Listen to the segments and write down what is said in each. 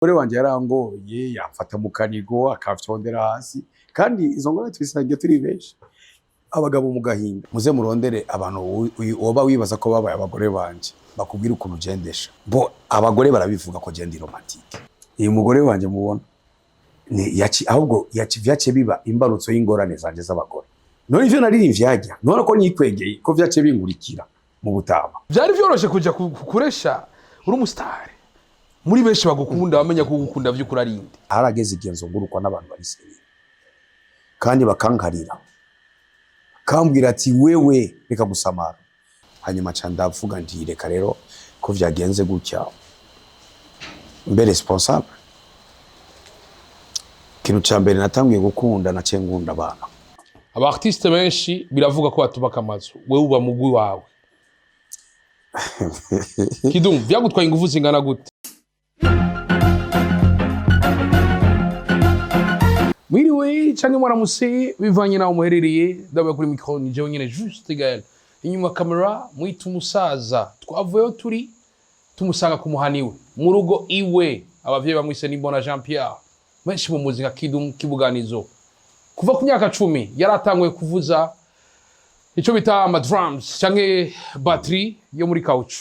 Umugore wanje yarangoye, yamfata mu kanigo akamfyondera hasi, kandi izo ngorane twisangiye turi benshi abagabo mu gahinda. Muze murondere abantu woba wibaza ko babaye abagore banje, bakubwira ukuntu gendesha bo. Abagore barabivuga ko je ndi romantique. Uyu mugore wanje mubona ni yaci, ahubwo yaci vyace biba imbarutso y'ingorane zanje z'abagore. None ivyo naririmbye hajya, none ko nikwegeye ko vyace binkurikira mu butama. Byari byoroshe kuja kuresha uri umusitari muri benshi bagukunda, bamenya ko ugukunda vy'ukuri ari inde? Harageze igihe nzungurukwa n'abantu bari sérieux kandi bakankarira, kambwira ati: "Wewe reka gusamara." Hanyuma ca ndavuga nti: "Reka rero ko vyagenze gutya, mbe responsable." Ikintu ca mbere natanguye gukunda, naciye nkunda abana. Aba artiste benshi biravuga ko batubaka amazu, wewe uba mugwi wawe. Kidum, vyagutwaye ingufu zingana gute? Mwiriwe canke mwaramutse bivanye naho muherereye. Ndabaye kuri micro ni jewe nyene Juste Gaël, inyuma kamera mwita umusaza. Twavuyeho turi tumusanga ku muhani we mu rugo iwe. Abavyeyi bamwise Nimbona Jean Pierre, benshi mumuzi nka Kidum Kibuganizo. Kuva ku myaka 10 yaratanguye kuvuza icyo bita ama drums canke batterie yo muri couch.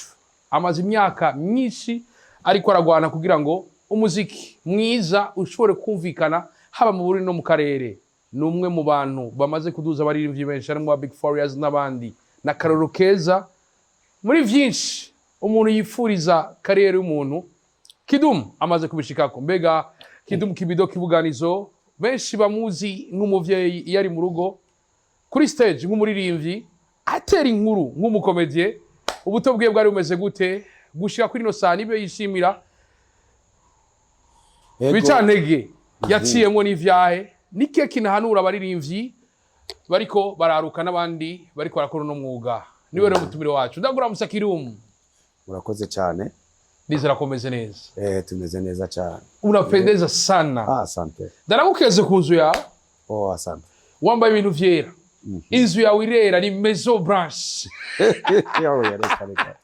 Amaze imyaka myinshi ariko aragwana kugira ngo umuziki mwiza ushobore kumvikana haba mu Burundi no mu karere. Ni umwe mu bantu bamaze kuduza abaririmbyi benshi, harimo Big Farious n'abandi, na karoro keza muri vyinshi umuntu yifuriza carrière y'umuntu. Kidum amaze kubishikako. Mbega Kidum Kibido Kibuganizo, benshi bamuzi nk'umuvyeyi iyo ari mu rugo, kuri stage nk'umuririmbyi atera inkuru nk'umukomedie, ubuto bwiwe bwari bumeze gute gushika kuri ino saha? Nibyo yishimira? Ego. Bicantege yaciyemwo n'ivyahe? Nikihe kinahanura abaririmbyi bariko bararuka n'abandi bariko barakora uno mwuga? Niwe rero mutumire wacu. Ndagura Kidumu. Murakoze cyane. Nizera ko umeze neza. Tumeze neza cyane. Unapendeza sana. Ah, asante. Ndaramukeze ku nzu yawe. Oh, asante. Wambaye ibintu vyera, inzu yawe irera, ni Maison Blanche. Yawe, reka reka.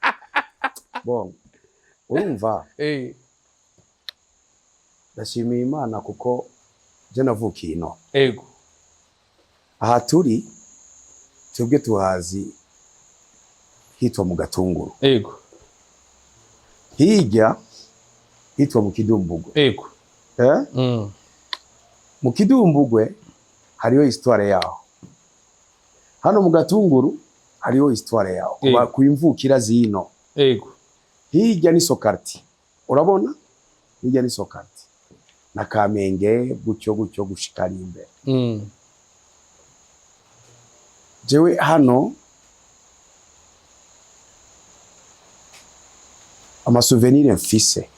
Bon, urumva, ndashimiye Imana kuko je navukiye ino. Aha turi twebwe tuhazi hitwa mu Gatunguru. Hirya hitwa mu Kidumbugwe. Eh? Mu Kidumbugwe hariho histoire yaho, hano mu Gatunguru hariho histoire yaho. Kuba ku imvukira zino. Hirya ni Sokarti, urabona hirya ni Sokarti na Kamenge, gutyo gutyo gushika ari imbere. Jewe hano ama souvenirs mfise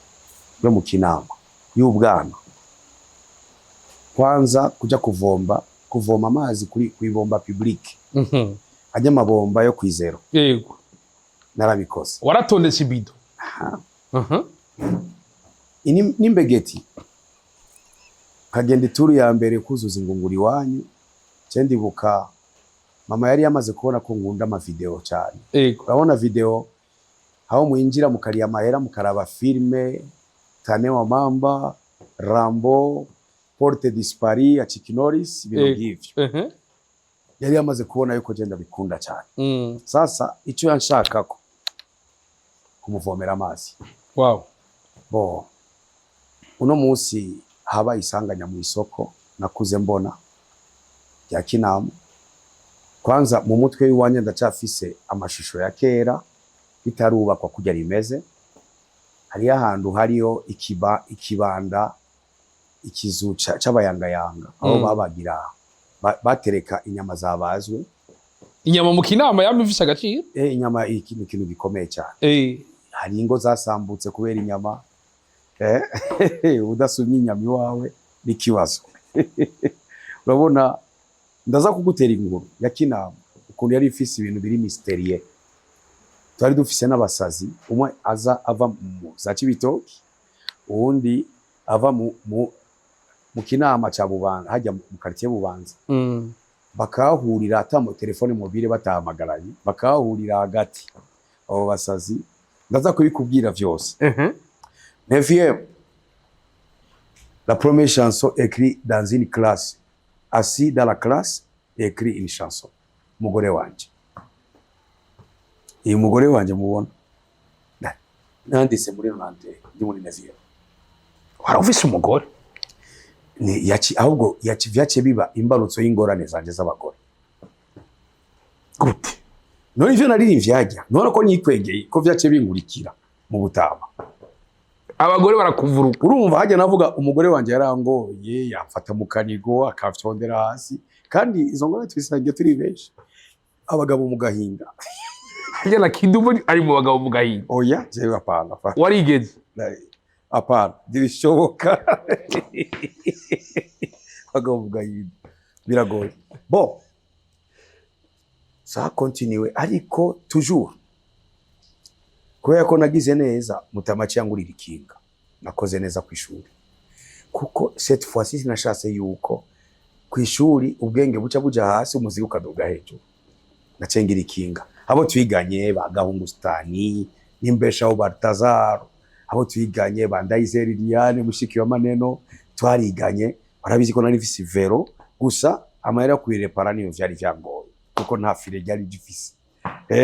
yo mu Kinama y'ubwana, kwanza kuja kuvomba, kuvoma amazi kuri kwibomba public, ajya amabomba yo kwizero. Narabikoze. Waratondetse ibido? N'imbegeti nkagenda ituru ya mbere kuzuza ingunguru iwanyu. Je ndibuka mama yari yamaze kubona ko nkunda ama vidéo cyane. Urabona vidéo aho mwinjira mukariya amahera, mukaraba filme Tane wa Mamba, Rambo, Porte Disparue ya Chuck Norris, ibintu nk'ivyo. Yari yamaze kubona yuko je ndabikunda cyane. Sasa icyo yanshakako kumuvomera amazi. Bo uno munsi haba isanganya mu isoko nakuze mbona rya Kinama. Kwanza mu mutwe w'iwanje ndacafise amashusho ya kera bitarubakwa kurya rimeze. Hariyo ahantu hariyo ikibanda, ikizu c'abayangayanga aho babagira batereka inyama zabazwe. Inyama mu Kinama yama ifise agaciro. Inyama ni ikintu gikomeye cyane. Hari ingo zasambutse kubera inyama. Udasumye inyama iwawe n'ikibazo. Urabona, ndaza kugutera inkuru ya Kinama ukuntu yari ifise ibintu biri mystérieux. Twari dufise n'abasazi, umwe aza ava mu za Cibitoki, uwundi ava mu Kinama ca Bubanza, hajya mu quartier Bubanza. Bakahahurira ata mu téléphone mobile, batahamagaranye, bakahahurira hagati abo basazi. Ndaza kubikubwira vyose. Neuvième La première chanson écrite dans une classe, assis dans la classe, écrit une chanson, Mugore Wanje. Iyi Mugore Wanje mubona nanditse muri nonante, ndi muri neuvième. Wari ufise umugore? Ni yaci, ahubwo yaci vyaciye biba imbarutso y'ingorane zanje z'abagore. Gute? None ivyo naririmbye hajya, none ko nikwegeye ko vyaciye bingurikira mu butama. Abagore barakuvuruka. Urumva hajya navuga umugore wanje yarangoye, yamfata mu kanigo akafyondera hasi, kandi izo ngorane twisangiye turi benshi, abagabo mu gahinda. Harya na Kidumu ari mu bagabo mu gahinda? Oya, jewe apana, apana. Warigeze? Apana, ntibishoboka. Abagabo mu gahinda biragoye. Bon, ça a continué, ariko toujours kubera ko nagize neza, mutama cyangurira ikinga, nakoze neza ku ishuri, kuko cette fois-ci sinashatse yuko ku ishuri ubwenge buca buja hasi, umuziki ukaduga hejuru. Nacengira ikinga abo twiganye ba Gahungu Stani n'imbeshaho Baltazar, abo twiganye ba Ndayizeri Liliane, mushiki wa Maneno, twariganye, barabizi ko nari mfise vélo gusa, amahera yo kuyirepara niyo vyari vyangoye, kuko nta file ryari gifise.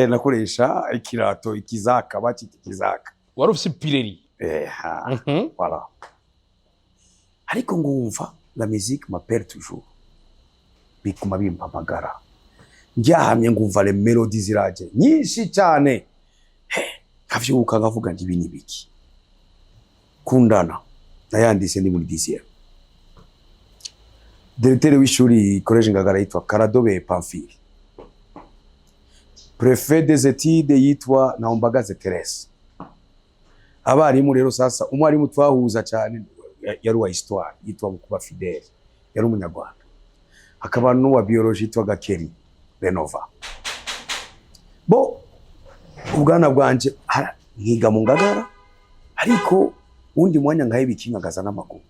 Nakoresha ikirato ikizaka, bacita ikizaka. Wari ufise Pirelli? Ha. Voilà. Ariko ngumva la musique m'appelle toujours, biguma bimpamagara. Ndyamye ngumva les mélodies ziraje nyinshi cyane. Nkavyuka nkavuga nti ibi ni biki? Kundana nayanditse ndi muri dixième. Directeur w'ishuri collège Ngagara yitwa Karadobe Pamphile, préfet des études yitwa Naombagaze Therese. Abarimu rero sasa, umwarimu twahuza cyane yari uwa histoire yitwa Bukuba Fidele, yari umunyarwanda, hakaba n'uwa biologie yitwa Gakeri Renova. Bo ubwana bwanje nkiga mu Ngagara, ariko uwundi mwanya nkaheba ikinkagaza n'amaguru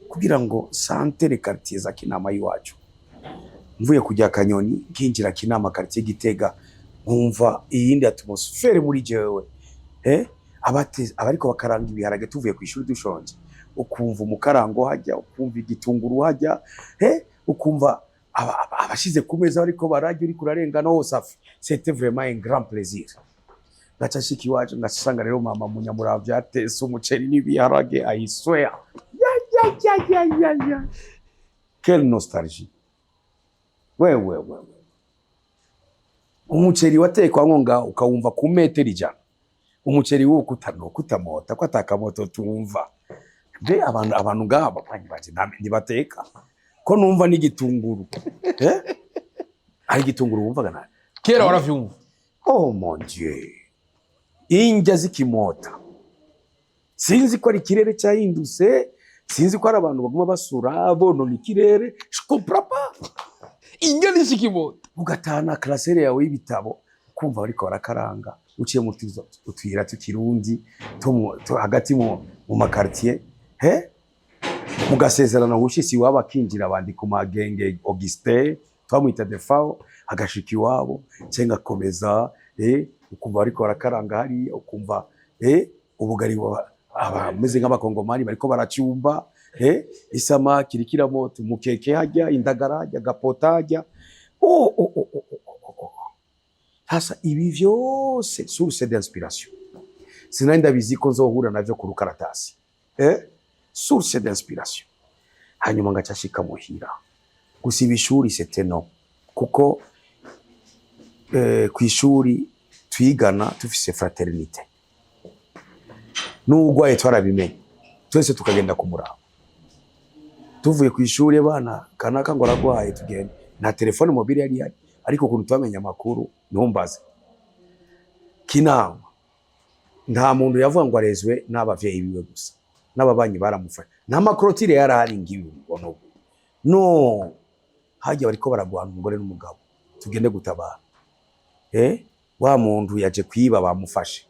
kugira ngo sentir quartier za Kinama y'iwacu. Mvuye kujya Kanyoni nkinjira Kinama, quartier Gitega, nkumva iyindi atmosphère muri jewe. Abate abariko bakaranga ibiharage tuvuye ku ishuri dushonje, ukumva umukarango hajya, ukumva igitunguru hajya, ukumva abashize ku meza bariko bararya, uriko urarengana hose afi. C'était vraiment un grand plaisir. Ngaca nshika iwacu, ngasanga rero mama Munyamuravya yatese umuceri n'ibiharage. I swear, ya ya ya ya ya ya, quelle nostalgie! Wewe wewe, umuceri watekwamwo ngaho ukawumva ku metero 100. Umuceri wo kutano kutamota ko atakamoto tumva. Mbe abantu ngaha bapanyi baje ntibateka ko numva n'igitunguru, ari igitunguru wumvaga nabi. Kera waravyumva? Oh mon Dieu, indya zikimota. Sinzi ko ari ikirere cyahindutse, sinzi ko ari abantu baguma basura bonona ikirere, je comprends pas. Indya n'izikimota. Ugatahana classeur yawe y'ibitabo, kumva bariko barakaranga, uciye mu utuyira tw'ikirundi hagati mu ma quartier, he mugasezerana, ushitse iwabo akinjira, abandi ku magenge. Augustin twamwita Defao, agashika iwabo cenga akomeza, ukumva bariko barakaranga hariya, ukumva ubugari abameze nk'abakongomani bariko baracyumba, isamaki iriko iramota, umukeke hajya, indagara hajya, gapota hajya. Oh, oh, oh, oh, oh, oh, oh. Sasa ibi vyose source d'inspiration, sinari ndabizi ko nzohura navyo ku rukaratasi, source d'inspiration. Hanyuma ngaca shika muhira, gusiba ishuri c'était non, kuko kw'ishuri twigana tufise fraternité, n'ugwaye twarabimenye twese tukagenda kumuraba tuvuye kw'ishuri. Bana kanaka ngo aragwaye, tugende. Nta téléphone mobile yari ihari, ariko ukuntu twamenya amakuru ntumbaze. Kinama nta muntu yavuga ngo arezwe n'abavyeyi biwe gusa, n'ababanyi baramufasha. Nta ma clôture yari ahari ngibi ubona ubu. No hajya bariko baragwana umugore n'umugabo, tugende gutabara. Wa muntu yaje kwiba bamufashe,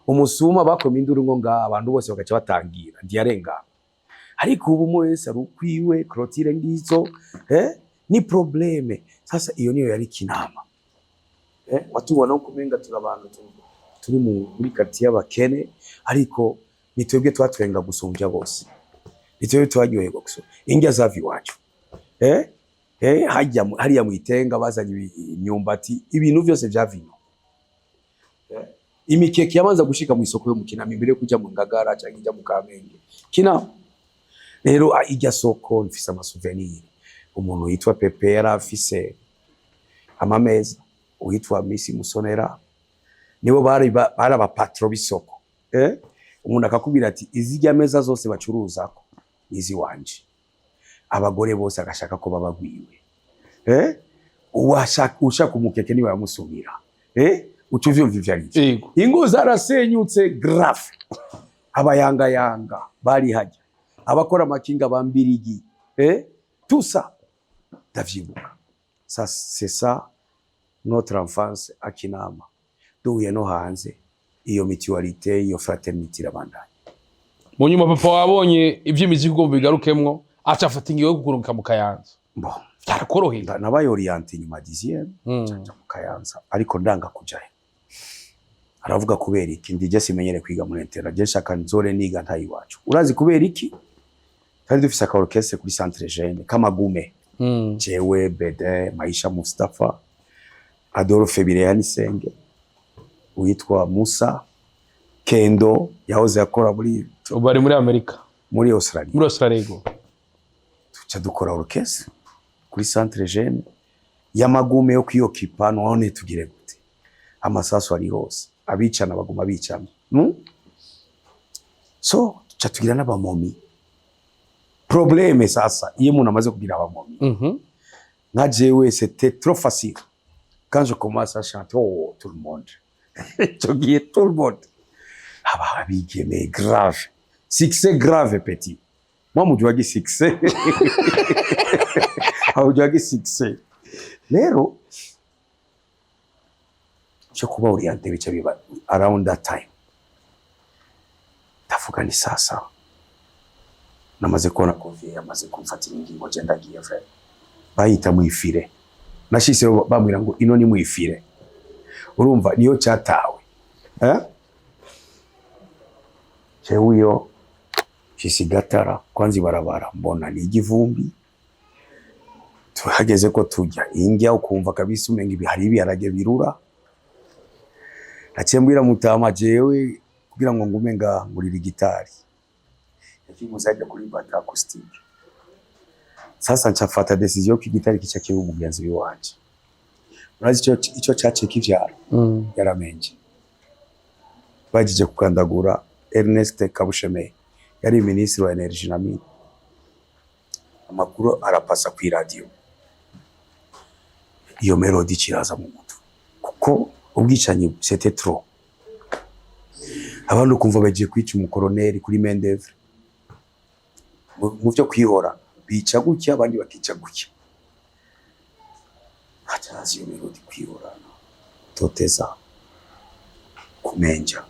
umusuma bakoma induru ngo ngaha, abantu bose bagaca batangira ndiyarengana. Ariko ubu umwe wese ari ukwiwe, clôture ngizo, ni problème. Sasa iyo niyo yari Kinama. Watubona ko umenga turi abantu turi muri quartier y'abakene, ariko ni twebwe twatwenga gusumbya bose. Nitwe twaryoherwa gusa indya zava iwacu, hajya hariya mu itenga bazanye imyumbati, ibintu byose vyava ino. Imikeke yabanza gushika mu isoko yo mu Kinama imbere yo kuja mu Ngagara cyangwa ijya mu Kamenge. Kinama rero, irya soko mfise ama souvenir. Umuntu yitwa Pepe yari afise amameza, uwitwa Misi Musonera, nibo bari bari aba patron b'isoko. Umuntu akakubwira ati: "Izirya meza zose bacuruzako nizi wanje." Abagore bose agashaka ko babagwiwe. Uwashaka, ushaka umukeke niwe yamusumira. Uca uvyumva ivyo arivyo. Ingo zarasenyutse grave, abayangayanga bari hajya, abakora amakinga bambirigi, tout ça ndavyibuka. Ça, c'est ça notre enfance à Kinama. Duhuye no hanze, iyo mutualité, iyo fraternité irabandanya. Mu nyuma papa wabonye ivy'imiziki ugomba bigarukemwo, aca afata ingingo yo kukurungika mu Kayanza. Bon. Byarakoroheye? Nabaye orienté nyuma dixième, nja mu Kayanza, ariko ndanga kujayo. Aravuga: "Kubera iki?" Ndije simenyere kwiga muri internat, je nshaka nzore niga ntayi iwacu. Urazi kubera iki? Twari dufise aka orchestre kuri centre jeune kamagume, jewe, Bede Maisha, Mustafa, Adolphe Birehanisenge, uwitwa Musa Kendo yahoze akora muri Ubu ari muri Amerika. Muri Australia. Muri Australia, yego. Tuca dukora orchestre kuri centre jeune y'amagume yo kwiyokipa. None tugire gute? Amasasu ari hose, abicana baguma bicana, So tuca tugira n'abamomi. Problème sasa, iyo umuntu amaze kugira abamomi, nka jewe, c'était trop facile. Quand je commence à chanter, oh, tout le monde, ico gihe tout le monde aba abigeme grave, succès grave. Petit moi, mujuwagi succès, haujuwagi succès. Rero cyo kuba orienté bica biba around that time. Ndavuga ni sasa namaze kubona ko vie yamaze kumfatira ingingo, je ndagiye frère. Bayita mwifire, nashiseho bambwira ngo ino ni mwifire. Urumva niyo cyatawe, eh? Jewe iyo mfise igatara kwanza ibarabara mbona ni igivumbi. Tuhageze ko tujya indya, ukumva kabisa umenga ibi hari ibiharage birura. Naciye mbwira mutama jewe kugira ngo ngume nga ngurira igitari, yakiguze ajya kuri bata acoustique. Sasa ncafata décision ko igitari kica kiba umugenzi wanje. Urazi ico caciye kivyara? Yaramenje bagije kukandagura Ernest Kabushemeye, yari minisitiri wa énergie na mines. Amakuru arapasa ku iradiyo, iyo mélodie kiraza mu mutwe, kuko ubwicanyi c'était trop. Abandi ukumva bagiye kwica umukoroneri kuri main d'œuvre mu byo kwihora, bica gutya, abandi bakica gutya. Hacaza iyo mélodie: kwihorana, toteza, kumenja.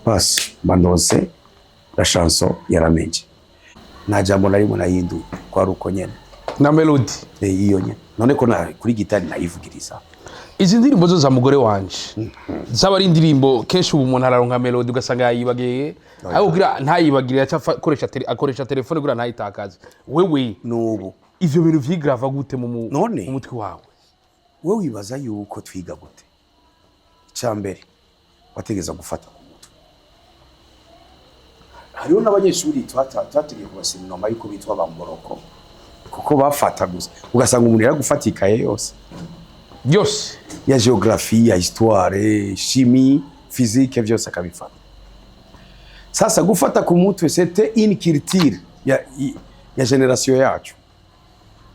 Basi mbandonse la chanson yaramenje, nta jambo na rimwe nahinduye, kwari uko nyene. Na mélodie. Iyo nyene. None ko na kuri gitari nayivugiriza. Izi ndirimbo zo za mugore wanje zaba ari indirimbo kenshi ubu umuntu araronka mélodie ugasanga yayibagiye, ariko kugira ntayibagire aca akoresha telefone kugira ntayitakaze. Wewe N'ubu. ivyo bintu vyigrava gute None? mu mutwe wawe? We wibaza yuko twiga gute? Icya mbere wategeza gufata ku mutwe. Hariho n'abanyeshuri twategeye kubaseminoma yuko bitwa bamboroko, kuko bafata gusa, ugasanga umuntu yaragufata ikaye yose. Byose. Ya géographie, ya histoire, chimie, physique, vyose akabifata. Sasa gufata ku mutwe, c'était une culture ya génération yacu,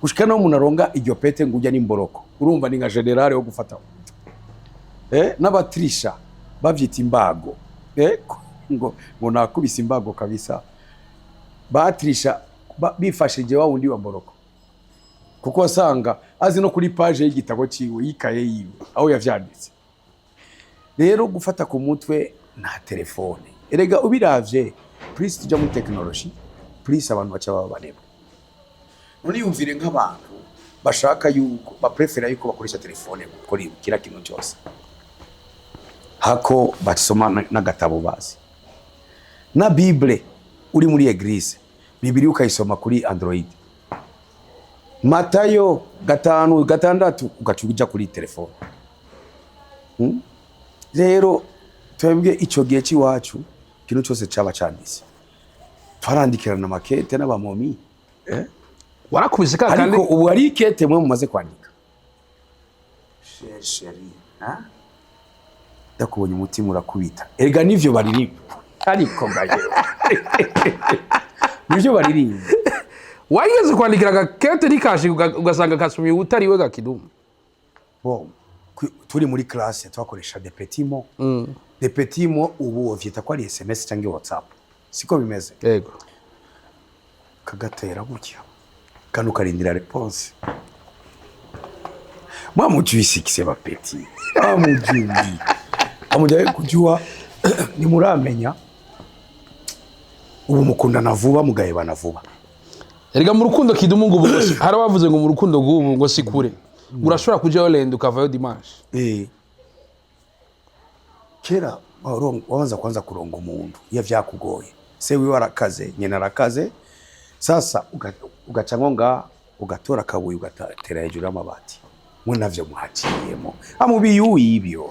gushika no umuntu aronga iryo pete ngo ujya n'imboroko. Urumva ni nka général wo gufata ku mutwe. N'abatrisha bavyita imbago, ngo nakubise imbago kabisa. Batrisha bifashije wa wundi wa mboroko, kuko wasanga azi no kuri page y'igitabo ciwe, y'ikaye yiwe, aho yavyanditse. Rero gufata ku mutwe nta telefone. Erega ubiravye, plus tuja muri technologie, plus abantu baca baba banebwe. None yumvire nk'abantu bashaka yuko baprefera yuko bakoresha telefone gukora kila kintu cyose, hako basoma n'agatabo bazi na Bible. Uri muri église. Bibiliya ukayisoma kuri Android, Matayo 5:6 ugaca uja kuri telefone. Rero twebwe ico gihe c'iwacu ikintu cyose caba canditse, twarandikirana makete n'abamomi, eh? Warakubise ka kandi. Ariko ubu hari ikete mwe mumaze kwandika: "Chéri, ha? Ndakubonye umutima urakubita." Erega nivyo baririmba, ariko ngaje nivyo baririmba. Wageze kwandikira agakete nikashi, ugasanga kasumiye utariwe ga Kidumu? Bon, turi muri classe twakoresha des petits mots, des petits mots. Ubu wovyita ko ari SMS cyangwa WhatsApp, siko bimeze? Yego. Kagatera gutya kandi ukarindira réponse. Mwamujui sikise ba petits, amujui amujaye kujua, ntimuramenya. Ubu mukundana vuba, mugahebana vuba. Erega mu rukundo, Kidumu, ngo ubu hari abavuze ngo mu rukundo rw'ubu ngo si kure, urashobora kujayo lundi ukavayo dimanche. Kera wabanza kwanza kuronga umuntu iyo vyakugoye, se wiwe arakaze, nyina arakaze, sasa ugaca nko ngaha ugatora akabuye ugatera hejuru y'amabati. Mwe navyo muhaciyemo amubiyuyi ibyo,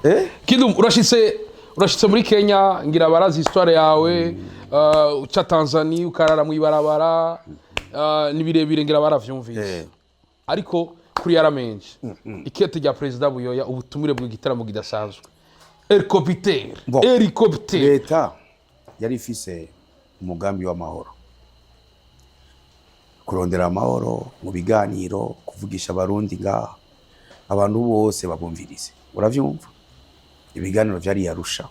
eh? Kidumu, urashitse muri Kenya, ngira barazi histoire yawe, uca Tanzania ukarara mu ibarabara, ni birebire, ngira baravyumvise. Ariko kuri yaramenje ikete rya Perezida Buyoya, ubutumire bw'igitaramo kidasanzwe, hélicoptère. Bon. Hélicoptère. Leta yari ifise umugambi w'amahoro, kurondera amahoro mu biganiro, kuvugisha Abarundi ngaha, abantu bose babumvirize, uravyumva? Ibiganiro vyari Yarusha,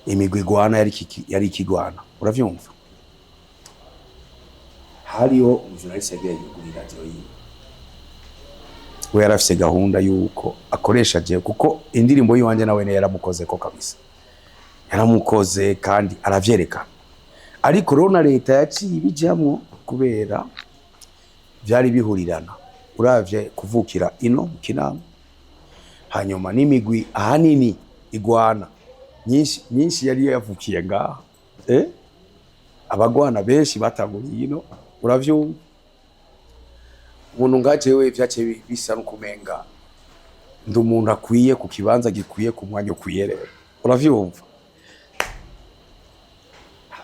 imigwi igwana yari ikigwana, uravyumva? Hariho umujournaliste yagiye kuri radio yiwe, we yari afise gahunda yuko akoresha jewe, kuko indirimbo yiwanje nawe yaramukozeko kabisa, yaramukoze kandi aravyerekana. Ariko rero na leta yaciye ibijamwo kubera vyari bihurirana, uravye kuvukira ino mu Kinama, hanyuma n'imigwi ahanini igwana nyinshi nyinshi yari yavukiye ngaha, eh? Abagwana benshi batanguriye ino, uravyumva? Umuntu nka jewe vyaciye bisa n'ukumenga ndi umuntu akwiye ku kibanza gikwiye ku mwanya ukwiye. Rero uravyumva,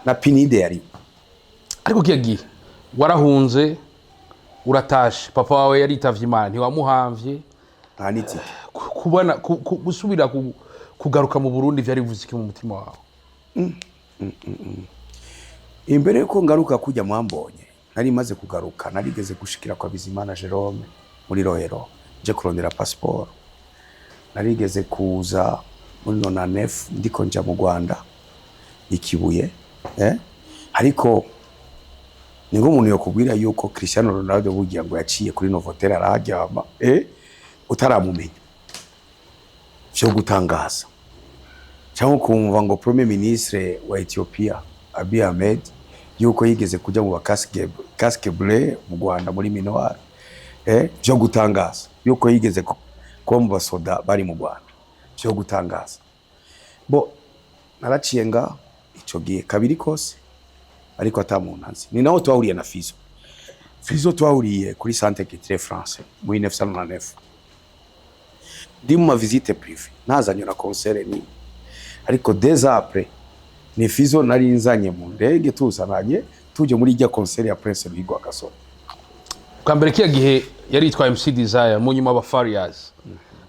na pinide yari Ariko kiya gihe warahunze, uratashe, papa wawe yaritavye Imana, ntiwamuhamvye. Nta n'itike. Kubona gusubira kugaruka mu Burundi vyari bivuze iki mu mutima wawe? Imbere yuko ngaruka kujya mwambonye, nari maze kugaruka, narigeze gushikira kwa Bizimana Jerome muri Rohero nje kurondera passeport. Narigeze kuza muri 99 ndiko nja mu Rwanda ikibuye, eh? Ariko ni nk'umuntu yokubwira yuko Cristiano Ronaldo burya ngo yaciye kuri Novotel araharyama, eh? Utaramumenya, vyo gutangaza, cyangwa ukumva ngo Premier Ministre wa Ethiopia Abiy Ahmed yuko yigeze kuja mu ba casque bleu mu Rwanda muri Minuar, eh, vyo gutangaza yuko yigeze kuba mu basoda bari mu Rwanda, vyo gutangaza. Bo naraciye nga ico gihe kabiri kose, ariko ata muntu anzi. Ni naho twahuriye na Fizo. Fizo twahuriye kuri Centre Culturel Français muri 1999, ndi mu ma visite privée, ntazanye na concert ni, ariko des après ni Fizo nari nzanye mu ndege, tuzananye tuje muri ijya concert ya Prince Louis Rwagasore. Bwa mbere kiya gihe yari yitwa MC Desire, mu nyuma aba Farias.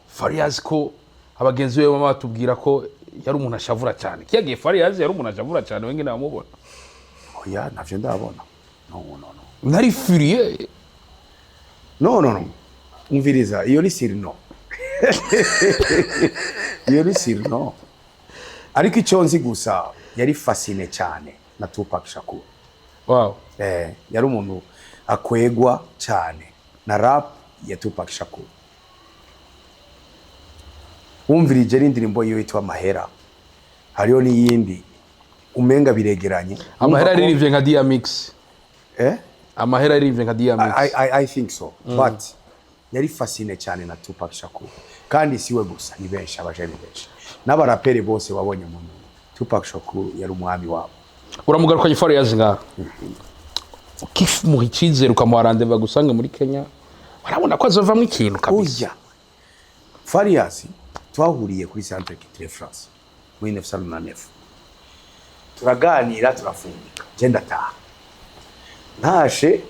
Farias, ko abagenzi be bama batubwira ko yari umuntu ashavura cyane, kiya gihe Farias yari umuntu ashavura cyane, wengene bamubona? Oya, ntavyo ndabona, no, no, no. Nari furieux. No, no, no, umviriza, iyo ni surnom, iyo ni surnom. Ariko icyo nzi gusa, yari fasciné cyane na Tupac Shakur. Yari umuntu akwegwa cyane na rap ya Tupac Shakur. Wumvirije n'indirimbo yiwe yitwa Mahera, hariho n'iyindi umenga biregeranye. Amahera Wumva ko- yaririmbye nka Diamix. Eh? Amahera yaririmbye nka Diamix. I think so, but yari fasciné cyane na Tupac Shakur. Kandi siwe gusa, ni benshi, abajene benshi n'abaraperi bose wabonye mu Tupac Shakur yari umwami wabo. Uramugarukanye Farious ngaha, ukimuha icyizere, ukamuha rendez-vous agusanga muri Kenya, urabona ko azovamwo ikintu kabisa. Oya, Farious twahuriye kuri Centre Culturel Français muri 1999, turaganira, turafundika, je ndataha. Ntashe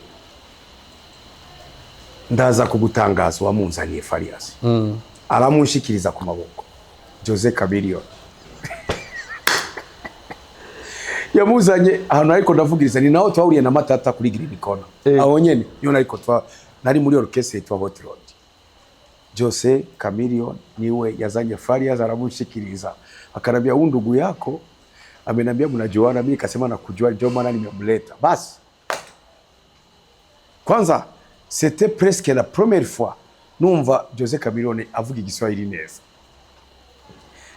ndaza kugutangaza, wamunzaniye Farious aramunshikiriza ku maboko, Jose Chameleone yamuzanye ahantu ariko ndavugiriza. Ni naho twahuriye na Matata kuri Green Corner. Aho nyene niho nariko nari muri orchestre yitwa Hot Rod. Jose Chameleone niwe yazanye Farious aramunshikiriza, akanambia, "Huyu ndugu yako amenambia mnajuana." Mimi nikasema, "Nakujua, ndio maana nimemleta." Basi kwanza c'était presque la première fois numva Jose Chameleone avuga Igiswahili neza.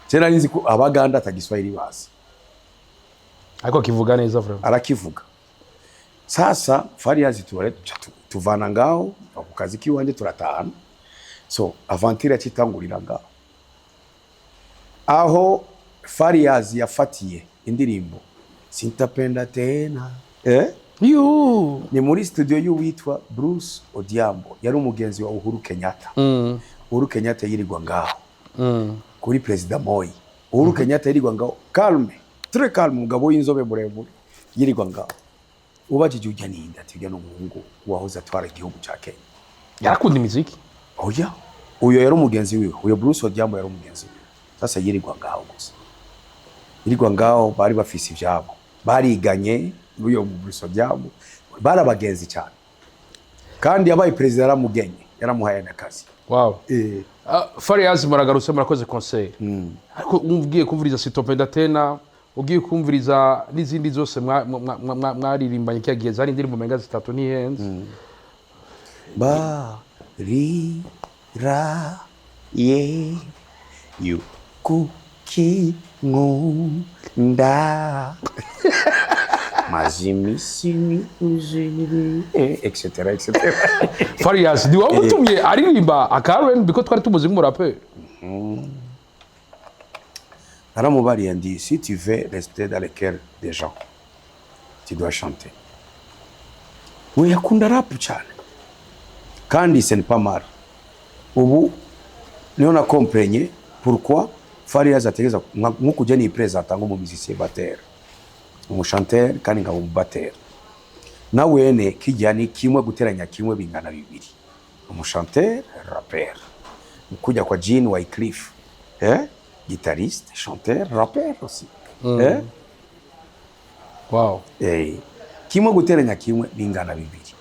Je nari nzi ko Abaganda atagiswahili bazi. Ariko akivuga neza vraiment. Arakivuga. Sasa Farious tuvana ngaho ku kazi kiwanje, turatahana. So aventure yakitangurira ngaho, aho Farious yafatiye indirimbo "Sintapenda Tena", eh? Yu. Ni muri studio y'uwitwa Bruce Odhiambo, yari umugenzi wa Uhuru Kenyatta. Uhuru Kenyatta yirirwa ngaho kuri Perezida Moi. Uhuru Kenyatta yirirwa ngaho, calme, très calme, umugabo w'inzobe muremure yirirwa ngaho. Ubajije ujya ninde, ati ujya n'umuhungu wahoze atwara igihugu ca Kenya. Yarakunda imiziki. Oya, uyo yari umugenzi wiwe, uyo Bruce Odhiambo yari umugenzi wiwe. Sasa yirirwa ngaho gusa, yirirwa ngaho, bari bafise ivyabo, bariganye n'uyo Bruce Odhiambo, bari abagenzi cyane. Kandi yabaye perezida yaramugenye, yaramuhaye n'akazi. Farious muragarutse, murakoze concert, ariko ugiye kumviriza "Sitopenda Tena", ugiye kumviriza n'izindi zose mwaririmbanye kiya gihe, zari indirimbo menga zitatu ntihenze. Ba ri ra ye yu kuki nkunda mazimisi uziri, etc etc. Farious ni wowe utumye aririmba aka R&B, ko twari tumuzi nk'umuraperi? Naramubariye ndi: "Si tu veux rester dans le cœur des gens, tu dois chanter." We yakunda rap cyane, kandi ce n'est pas mal. Ubu niho na comprenye pourquoi Farious ategeza nkuko ujya ni présenta nk'umu musicien batteur, umu chanteur, kandi nkaba umu batteur na wene. Kijya ni kimwe, guteranya kimwe bingana bibiri, umu chanteur rappeur, kujya kwa Jean Wycliffe, eh, guitariste, chanteur, rappeur aussi, eh? Eh, kimwe guteranya kimwe bingana bibiri.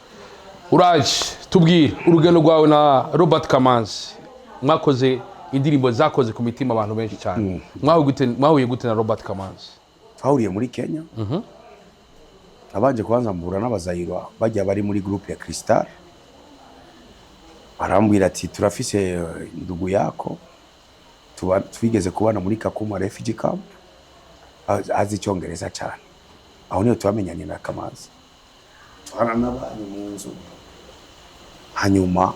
Uraje tubwire urugendo rwawe na Robert Kamanzi. Mwakoze indirimbo zakoze ku mitima abantu benshi cyane. Mwahuye gute na Robert Kamanzi? Twahuriye muri Kenya. Nabanje kubanza mbura n'abazayirwa bajya bari muri groupe ya Crystal, barambwira ati: "Turafise ndugu yako twigeze kubana muri Kakuma refugee camp, azi Icyongereza cyane." Aho niyo twamenyanye na Kamanzi, twaranabanye mu nzu. Hanyuma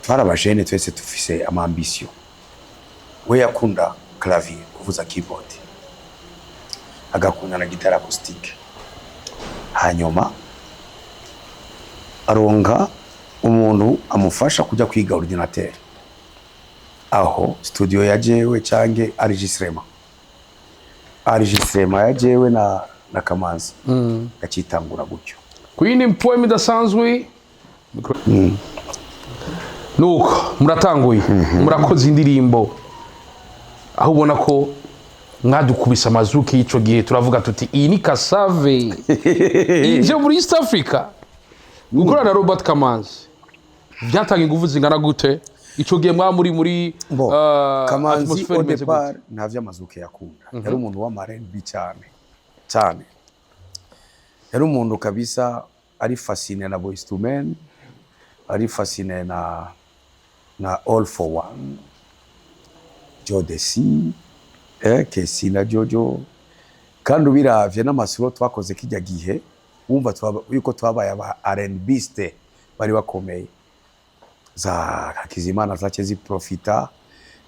twari abajene twese dufise ama ambition. We yakunda clavier, kuvuza keyboard, agakunda na guitare acoustique. Hanyuma aronka umuntu amufasha kujya kwiga ordinateur, aho studio ya jewe canke enregistrement ya jewe na Kamanzi gacitangura gutyo. Ku yindi poem idasanzwe. Nuko muratanguye, murakoze indirimbo, aho ubona ko mwadukubise amazuki y'ico gihe, turavuga tuti iyi ni Kasave ije muri East Africa. Gukorana na Robert Kamanzi byatanga ingufu zingana gute ico gihe mwaba muri Bo, Kamanzi atmosphere au imeze gute? départ nta vy'amazuki yakunda. Yari umuntu w'ama R&B cyane cyane, yari umuntu kabisa ari fasciné na Boyz II Men, ari fasciné na All for One, Jodeci, Kesi na Jojo. Kandi ubiravye n'amasuro twakoze kijya gihe, wumva yuko twabaye aba R&Biste bari bakomeye. Za Hakizimana zace ziprofita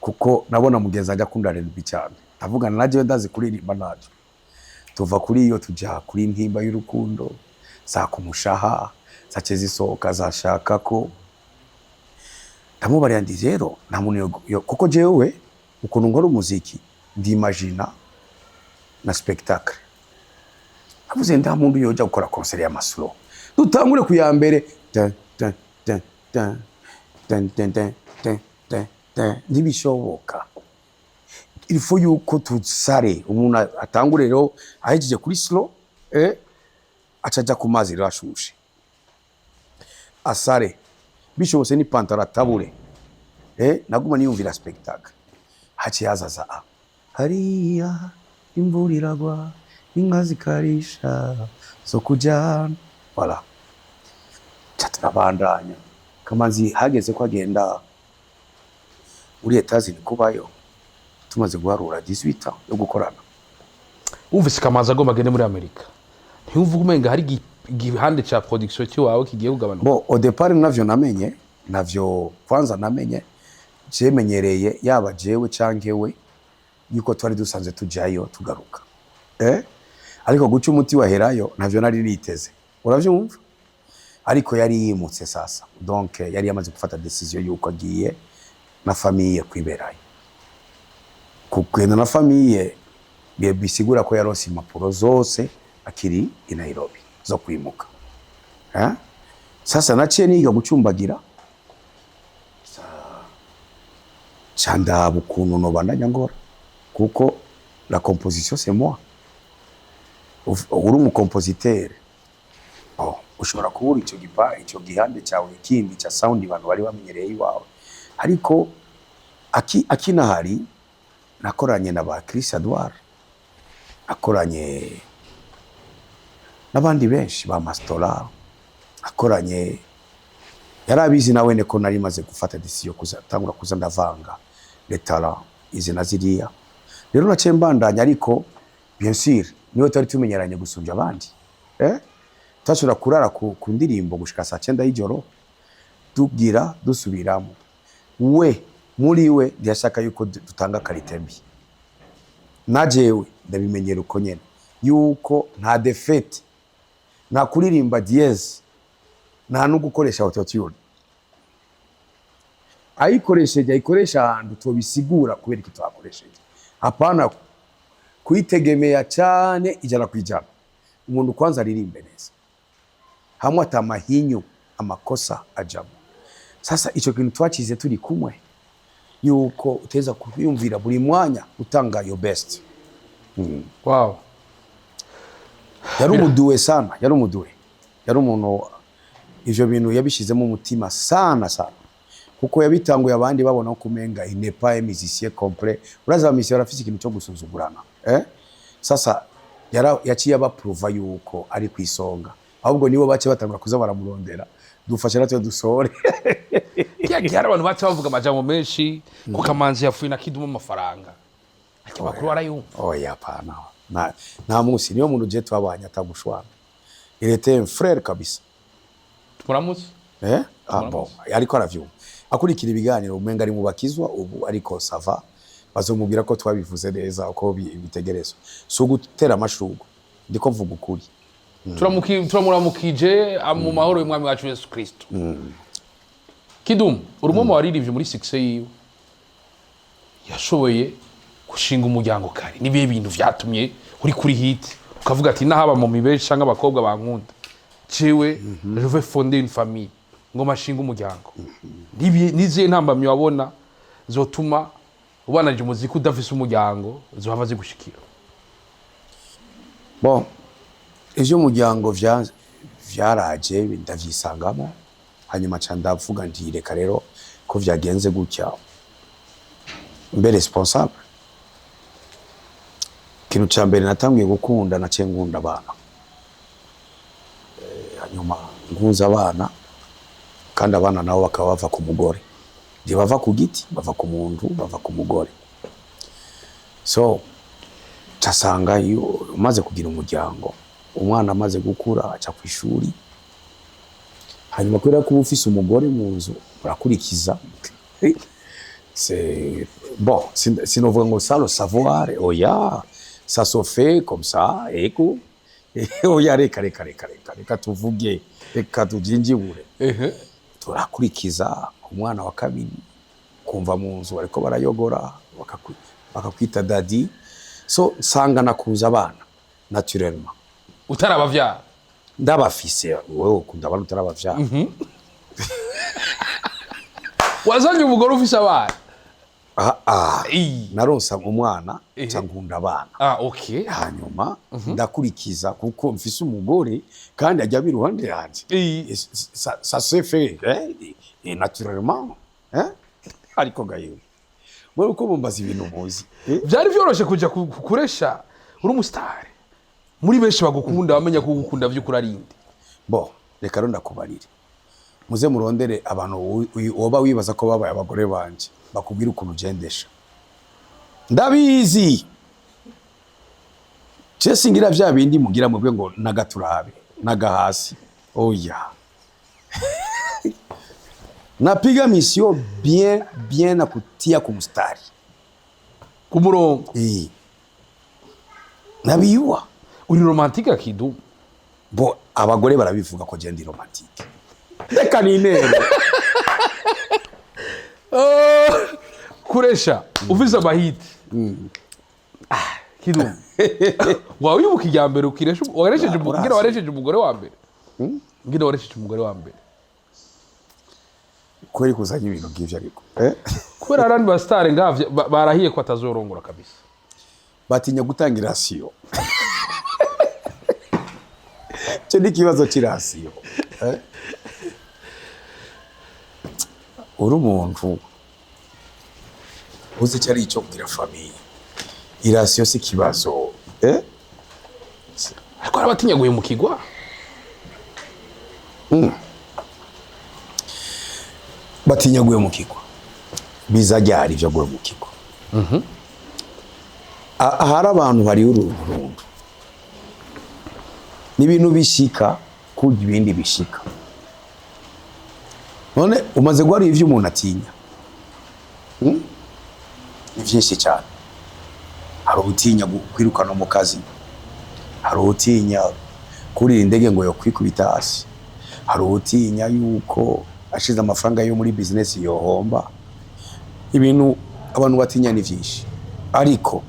kuko nabona mugenzi ajya akunda R&B cyane, ndavugana na jewe ndazi kuririmba najo. Tuva kuri iyo tuja kuri Intimba y'urukundo, za Kumushaha zace zisohoka, zashaka ko ndamubarira ndi rero nta muntu kuko jewe ukuntu nkora umuziki ndimagina na spectacle. Navuze nta muntu yoja gukora concert y'ama slow. Dutangure ku ya mbere, tan, tan, tan, tan, tan, tan, tan, tan, tan, tan. Ntibishoboka, il faut yuko tusare umuntu atangure rero ahejeje kuri slow, aca aja ku mazi rero ashushe, asare bishobotse n'ipantaro atabure. Naguma niyumvira spectacle. Haciye hazaza a hariya imvura iragwa, inka zikarisha zo kujana, voilà. Ca turabandanya. Kamanzi hageze ko agenda muri Etazini kubayo, tumaze guharura 18 ans yo gukorana. Wumvise Kamanzi agomba agende muri Amerika, ntiwumva umenga hari igihande ca production cy'iwawe kigiye kugabanuka? Bon, au départ navyo namenye, navyo kwanza namenye jemenyereye, yaba jewe canke we, yuko twari dusanzwe tujayo tugaruka, Ariko guca umuti waherayo navyo nari niteze, uravyumva? Ariko yari yimutse sasa, donc yari yamaze gufata décision yuko agiye na famille kwiberayo. Kugenda na famille bisigura ko yaronse impapuro zose akiri i Nairobi zo kwimuka, eh? Sasa naciye niga gucumbagira, ca ndaba ukuntu nobandanya ngora, kuko la composition c'est moi. Uri umu compositeur, oh, ushobora kubura ico gipa, ico gihande cyawe kindi ca sound abantu bari bamenyereye iwawe. Ariko akinahari nakoranye na ba Chris Edouard, akoranye n'abandi benshi ba Mastora, akoranye yari abizi nawe ko nari maze gufata décision kuza tangura kuza ndavanga les talents izi na ziriya. Rero naciye mbandanya, ariko bien sûr niwe twari tumenyeranye gusumbya abandi, Twashobora kurara ku ndirimbo gushika saa 9 y'ijoro, tugira dusubiramo. We muri we ntiyashaka yuko dutanga qualité mbi, na jewe ndabimenyera uko nyene, yuko nta défaut, nta kuririmba dièse, nta no gukoresha autotune. Ayikoresheje ayikoresha ahantu tobisigura kubera iki twakoresheje, hapana kuyitegemea cyane 100%. Umuntu kwanza aririmbe neza hamwe atamahinyu amakosa ajamo. Sasa ico kintu twacize turi kumwe, yuko uteza kuyumvira buri mwanya utanga your best. Yari umuduwe sana, yari umuduwe, yari umuntu ivyo bintu yabishizemo umutima sana sana, kuko yabitanguye abandi babona ko umenga il n'est pas un musicien complet. Urazi aba musiciens barafise ikintu cyo gusuzugurana, Sasa yaciye abapruva yuko ari kwisonga, ahubwo nibo bace batangura kuza baramurondera, dufashe natwe dusohore. Kiya gihe hari abantu baca bavuga amajambo menshi ko Kamanzi yapfuye na Kidumu amafaranga. Ati makuru warayumva? Oya, hapana, nta munsi niyo muntu je twabanye atagushwana. Il était un frère kabisa. Turamutse. Eh? Ah, bon, ariko aravyumva, akurikira ibiganiro, umenga ari mu bakizwa ubu, ariko ça va, bazomubwira ko twabivuze neza uko bitegerezwa. Si ugutera amashurwe, ndiko mvuga ukuri. Turamuramukije mu mahoro y'umwami wacu Yesu Kristo. Kidumu, uri umwe mu waririmbye muri succès yiwe yashoboye gushinga umuryango kare. Nibihe bintu vyatumye uri kuri hit ukavuga ati nahaba mu mibeshi cyangwa abakobwa bankunda, jewe je veux fonder une famille, ngo mashinga umuryango? Nizihe ntambamyi wabona zotuma ubananje umuziki udafise umuryango zohava zigushikira? Bon, ivy'umuryango vyaraje ndavyisangamo, hanyuma ca ndavuga nti reka rero ko vyagenze gutya mbe responsable. Ikintu ca mbere natangiye gukunda, naciye nkunda abana. Hanyuma nkunze abana, kandi abana nabo bakaba bava ku mugore, ntibava ku giti, bava ku muntu, bava ku mugore. So casanga iyo umaze kugira umuryango, umwana amaze gukura aca ku ishuri, hanyuma kubera ko uba ufise umugore mu nzu urakurikiza. C'est bon, sinovuga ngo ça le savoir, oya. Ça se fait comme ça. Ego, oya, reka, reka, reka, reka, reka tuvuge, reka tujinjibure. Turakurikiza umwana wa kabiri, kumva mu nzu bariko barayogora, bakakwita daddy. So nsanga nakuza abana naturellement. Utarabavyara? Ndabafise. Wewe ukunda abana utarabavyara? Wazanye umugore ufise abana? Ah, ah. Ii. Naronsa umwana, nca nkunda abana. Ah, okay. Hanyuma ndakurikiza kuko mfise umugore kandi ajya iruhande yanje. Ii. Et ça s'est fait, hein, et naturellement, hein? Ariko gayo mwe uko mumbaza ibintu muzi, eh? Vyari vyoroshe kuja kuresha uri umusitari, muri benshi bagukunda, bamenya ko ugukunda vy'ukuri ari inde? Bo reka rero ndakubarire, muze murondere abantu woba wibaza ko babaye abagore banje, bakubwira ukuntu ugendesha. Ndabizi, je singira vya bindi mugira mwebwe ngo nagaturabe nagahasi. Oya, napiga mission bien bien na kutia kumstari. Ku murongo. Eh. Nabiyuwa. Uri romantique, Kidumu? Bo abagore barabivuga ko je ndi romantique. Reka ninere. Oh, kuresha ufise amahiti. Ah, Kidumu, wawe wibuka irya mbere ukiresha waresheje Urazi. ngira waresheje umugore wa mbere, ngira waresheje umugore wa mbere? Kweri kuzanya ibintu nk'ivyo ariko. Eh? Kubera abandi basitari ngavyo barahiye ko atazorongora kabisa. Batinya gutanga i ration. Cyo ni ikibazo cy'i ration. Eh? Uri umuntu uzi icyo ari icyo kugira famille. I ration si ikibazo. Eh? Ariko hari abatinya guhemukirwa. Batinya guhemukirwa, biza ryari ibyo guhemukirwa? Ahari abantu bari urunturuntu ni ibintu bishika kurya ibindi bishika. None umaze guhara ivyo umuntu atinya? Ni vyinshi cyane. Hari utinya kwirukana mu kazi, hari utinya kurira indege ngo yo kwikubita hasi, hari utinya yuko ashize amafaranga yo muri business yohomba. Ibintu abantu batinya ni vyinshi, ariko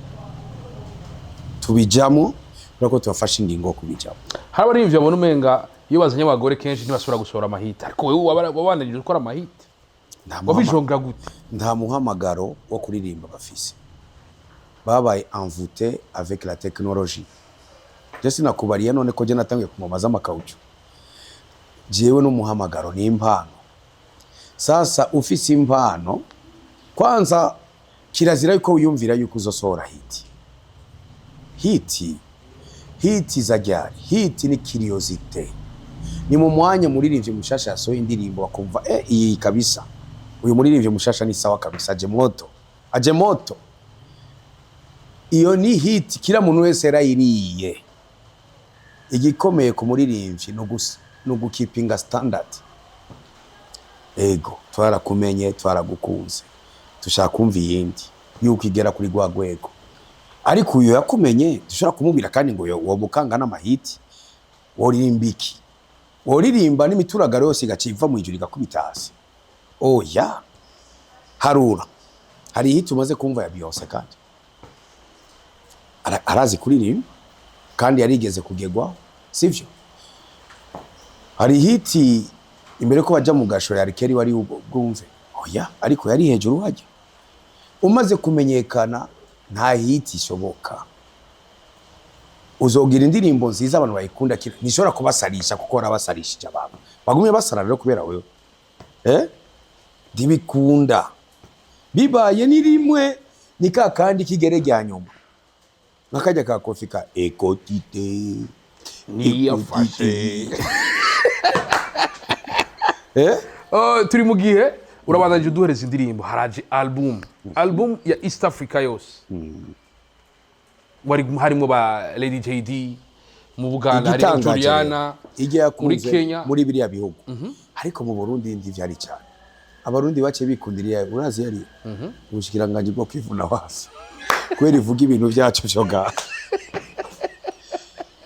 tubijamo kubera ko tubafashe ingingo yo kubijamo. Hari abaririmbyi babona umenga iyo bazanye abagore kenshi ntibasubira gusohora amahiti, ariko wewe wabandanije ukora amahiti. Wabijonga gute? Nta muhamagaro wo kuririmba bafise, babaye envoûté avec la technologie. Je sinakubariye none ko je natangiye ku ngoma z'amakawucu? Jewe n'umuhamagaro ni impano. Sasa ufise impano, kwanza kirazira yuko wiyumvira yuko uzosohora hit. Hit, hit za ryari? Hit ni curiosité, ni mu mwanya muririmbyi mushasha yasohoye indirimbo, bakumva iyi kabisa, uyu muririmbyi mushasha ni sawa kabisa, aje moto, aje moto. Iyo ni hit, kila muntu wese yarayiriye. Igikomeye ku muririmbyi ni ugukipinga standard. Ego, twarakumenye, twaragukunze, dushaka kumva iyindi yuko igera kuri rwa rwego. Ariko uyu yakumenye, dushobora kumubwira kandi ngo uwo mukanga n'amahiti woririmba iki? Woririmba n'imituragaro yose igaca iva mu ijuru igakubita hasi? Oya, harura hari ihiti umaze kumva ya Beyonce? Kandi arazi kuririmba kandi yarigeze kugerwaho, sivyo? Hari hit imbere ko baja mu gasho ya Kelly wari bwumve? Oya, ariko yari hejuru hajya. Umaze kumenyekana, nta hit ishoboka. Uzogira indirimbo nziza abantu bayikunda kira, ntishobora kubasarisha kuko warabasarishije. Abantu bagumye basara rero kubera wewe, eh, ntibikunda. Bibaye ni rimwe, ni ka kandi kigere rya nyuma, nk'akajya ka kofi ka ekotite. Niyafashe. Eh. Oh, turi mu gihe urabandanije uduhereza indirimbo, haraje album ya East Africa yose, wari harimo ba Lady JD mu Buganda, harimo Igitangaje Juliana ijya muri yakunze Kenya. Muri biriya bihugu, ariko mu Burundi ndi vyari cyane. Abarundi bace bikundiriye, urazi, yari ubushikiranganji bwo kwivuna hasi kubera ivuga ibintu byacu vyo ngaha.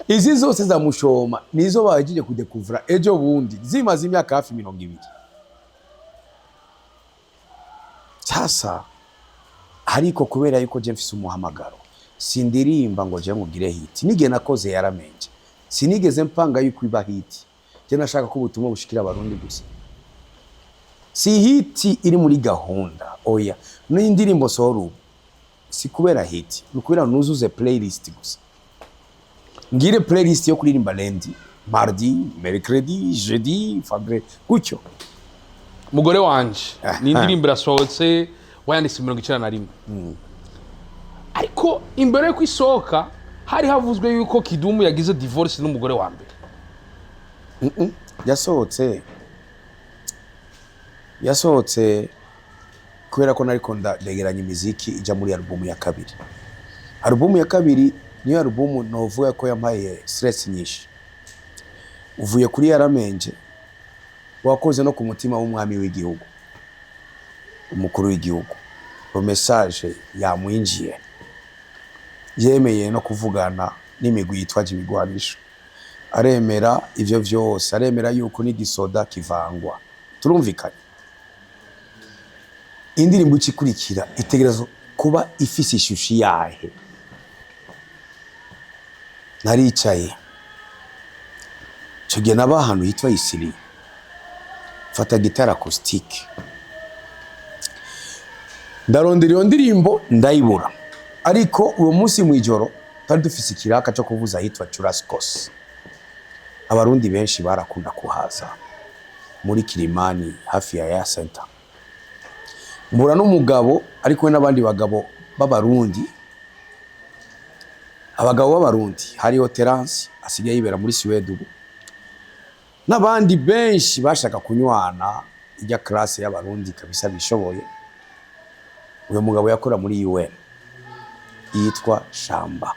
Izi zose za Mushoma nizo bahejeje kudekuvura ejo bundi, zimaze imyaka hafi 20. Sasa ariko kubera yuko je mfise umuhamagaro, sindirimba ngo je ngugire hit. Nige nakoze yaramenje, sinigeze mpanga yuko iba hit. Je nashaka ko ubutumwa bushikira Abarundi gusa, si hit iri muri gahunda, oya. N'indirimbo sohora ubu si kubera hit, ni ukubera nuzuze playlist gusa, ngire playlist yo kuririmba lundi, mardi, mercredi, jeudi, vendredi, gutyo. Mugore wanje ni indirimbo irasohotse, wayanditse 91, ariko imbere y'uko isohoka hari havuzwe yuko Kidumu yagize divorce n'umugore wa mbere. Yasohotse kubera ko nariko ndegeranya imiziki ija muri alubumu ya kabiri. Alubumu ya kabiri niyo alubumu novuga ko yampaye stress nyinshi. Uvuye kuri Yaramenje, wakoze no ku mutima w'umwami w'igihugu, umukuru w'igihugu, ro message yamwinjiye, yemeye no kuvugana n'imigwi yitwaje ibigwanisho, aremera ivyo vyose, aremera yuko n'igisoda kivangwa. Turumvikanye. Indirimbo ikikurikira itegerezwa kuba ifise ishusho yahe? Naricaye ico gihe, naba ahantu hitwa Isiri, mfata guitare acoustique, ndarondera iyo ndirimbo, ndayibura. Ariko uwo munsi mw'ijoro twari dufise ikiraka co kuvuza ahitwa Churascos. Abarundi benshi barakunda kuhaza muri Kilimani, hafi ya ya center. Mbura n'umugabo ari kumwe n'abandi bagabo b'Abarundi. Abagabo b'Abarundi hariho Terence, asigaye yibera muri Suède ubu, n'abandi benshi bashaka kunywana, ijya classe y'Abarundi kabisa bishoboye. Uyu mugabo yakora muri UN, yitwa Shamba.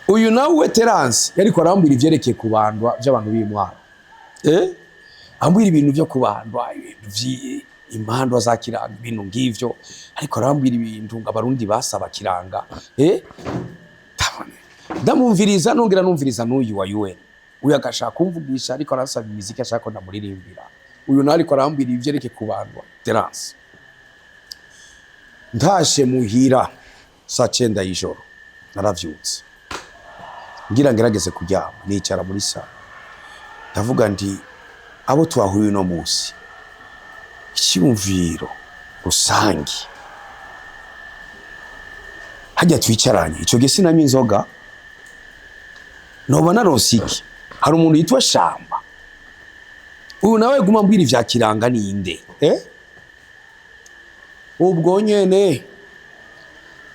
Uyu nawe Terence yariko arambwira ivyerekeye kubandwa vy'abantu b'Imwaro, ambwira ibintu vyo kubandwa, ibintu vy'impandwa za Kiranga, ibintu ng'ivyo. Ariko arambwira ibintu ngo Abarundi basaba Kiranga. Ndamwumviriza, nongera numviriza n'uyu wa UN. Uyu agashaka kumvugisha, ariko arasaba imiziki, ashaka ko ndamuririmbira. Uyu nawe ariko arambwira ivyerekeye kubandwa, Terence. Ntashe muhira saa 9 y'ijoro, naravyutse ngira ngerageze kuryama, nicara muri salon, ndavuga nti: "Abo twahuye uno munsi, icyumviro rusangi hajya twicaranye." Ico gihe sinanywa inzoga, noba naronse iki? Hari umuntu yitwa Shamba, uyu nawe guma mbwira ivya Kiranga, ninde? Ubwo nyene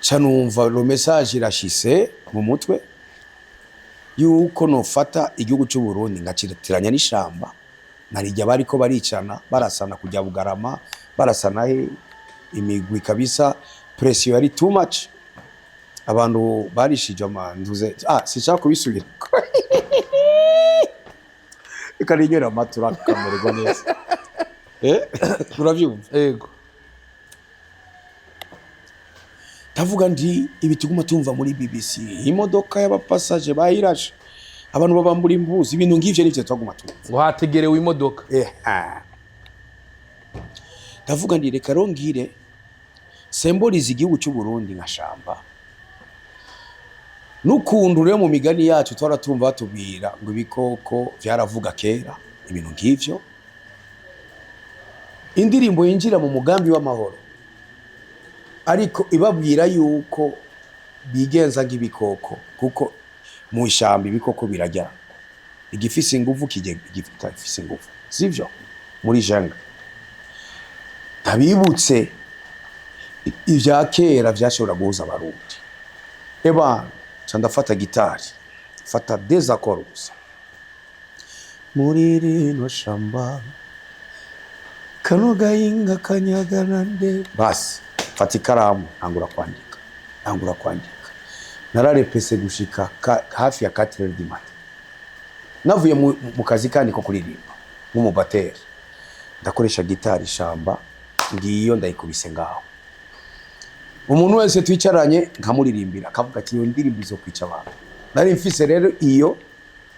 ca numva le message irashise mu mutwe yuko nofata igihugu cy'u Burundi ngacitiranya n'ishamba, narijya bariko baricana, barasana kujya Bugarama, barasana he, imigwi kabisa. Pression yari too much, abantu barishije amanduze. Sinshaka kubisubira, reka ninywere amata, kamererwa neza. Uravyumva? Ego. Ndavuga nti: "Ibi tuguma tumva muri BBC, imodoka y'abapasaje bayirashe, abantu babambura impuzu, ibintu ng'ivyo nivyo twaguma tumva." Ngo hategerewe imodoka. Ndavuga nti: "Reka rongire sembolize igihugu cy'u Burundi nka shamba." N'ukuntu rero mu migani yacu twara tumva batubwira ngo ibikoko vyaravuga kera, ibintu nk'ivyo. Indirimbo yinjira mu mugambi w'amahoro, ariko ibabwira yuko bigenza nk'ibikoko, kuko mu ishyamba ibikoko birajyana, igifise inguvu kijya igifise inguvu, sivyo? Muri jungle, ndabibutse ibya kera vyashobora guhuza Abarundi. Eba ca ndafata gitari, fata des accords gusa: "Muri rino shamba kano gahinga kanyagana nde." Basi fata ikaramu, ntangura kwandika, ntangura kwandika. Nararepese gushika hafi ya 4 heures du matin. Navuye mu kazi kandi ko kuririmba nk'umubateri, ndakoresha gitari, ishamba ngiyo ndayikubise ngaho. Umuntu wese twicaranye nkamuririmbira, akavuga ati: "Iyo ndirimbo izokwica abantu." Nari mfise rero iyo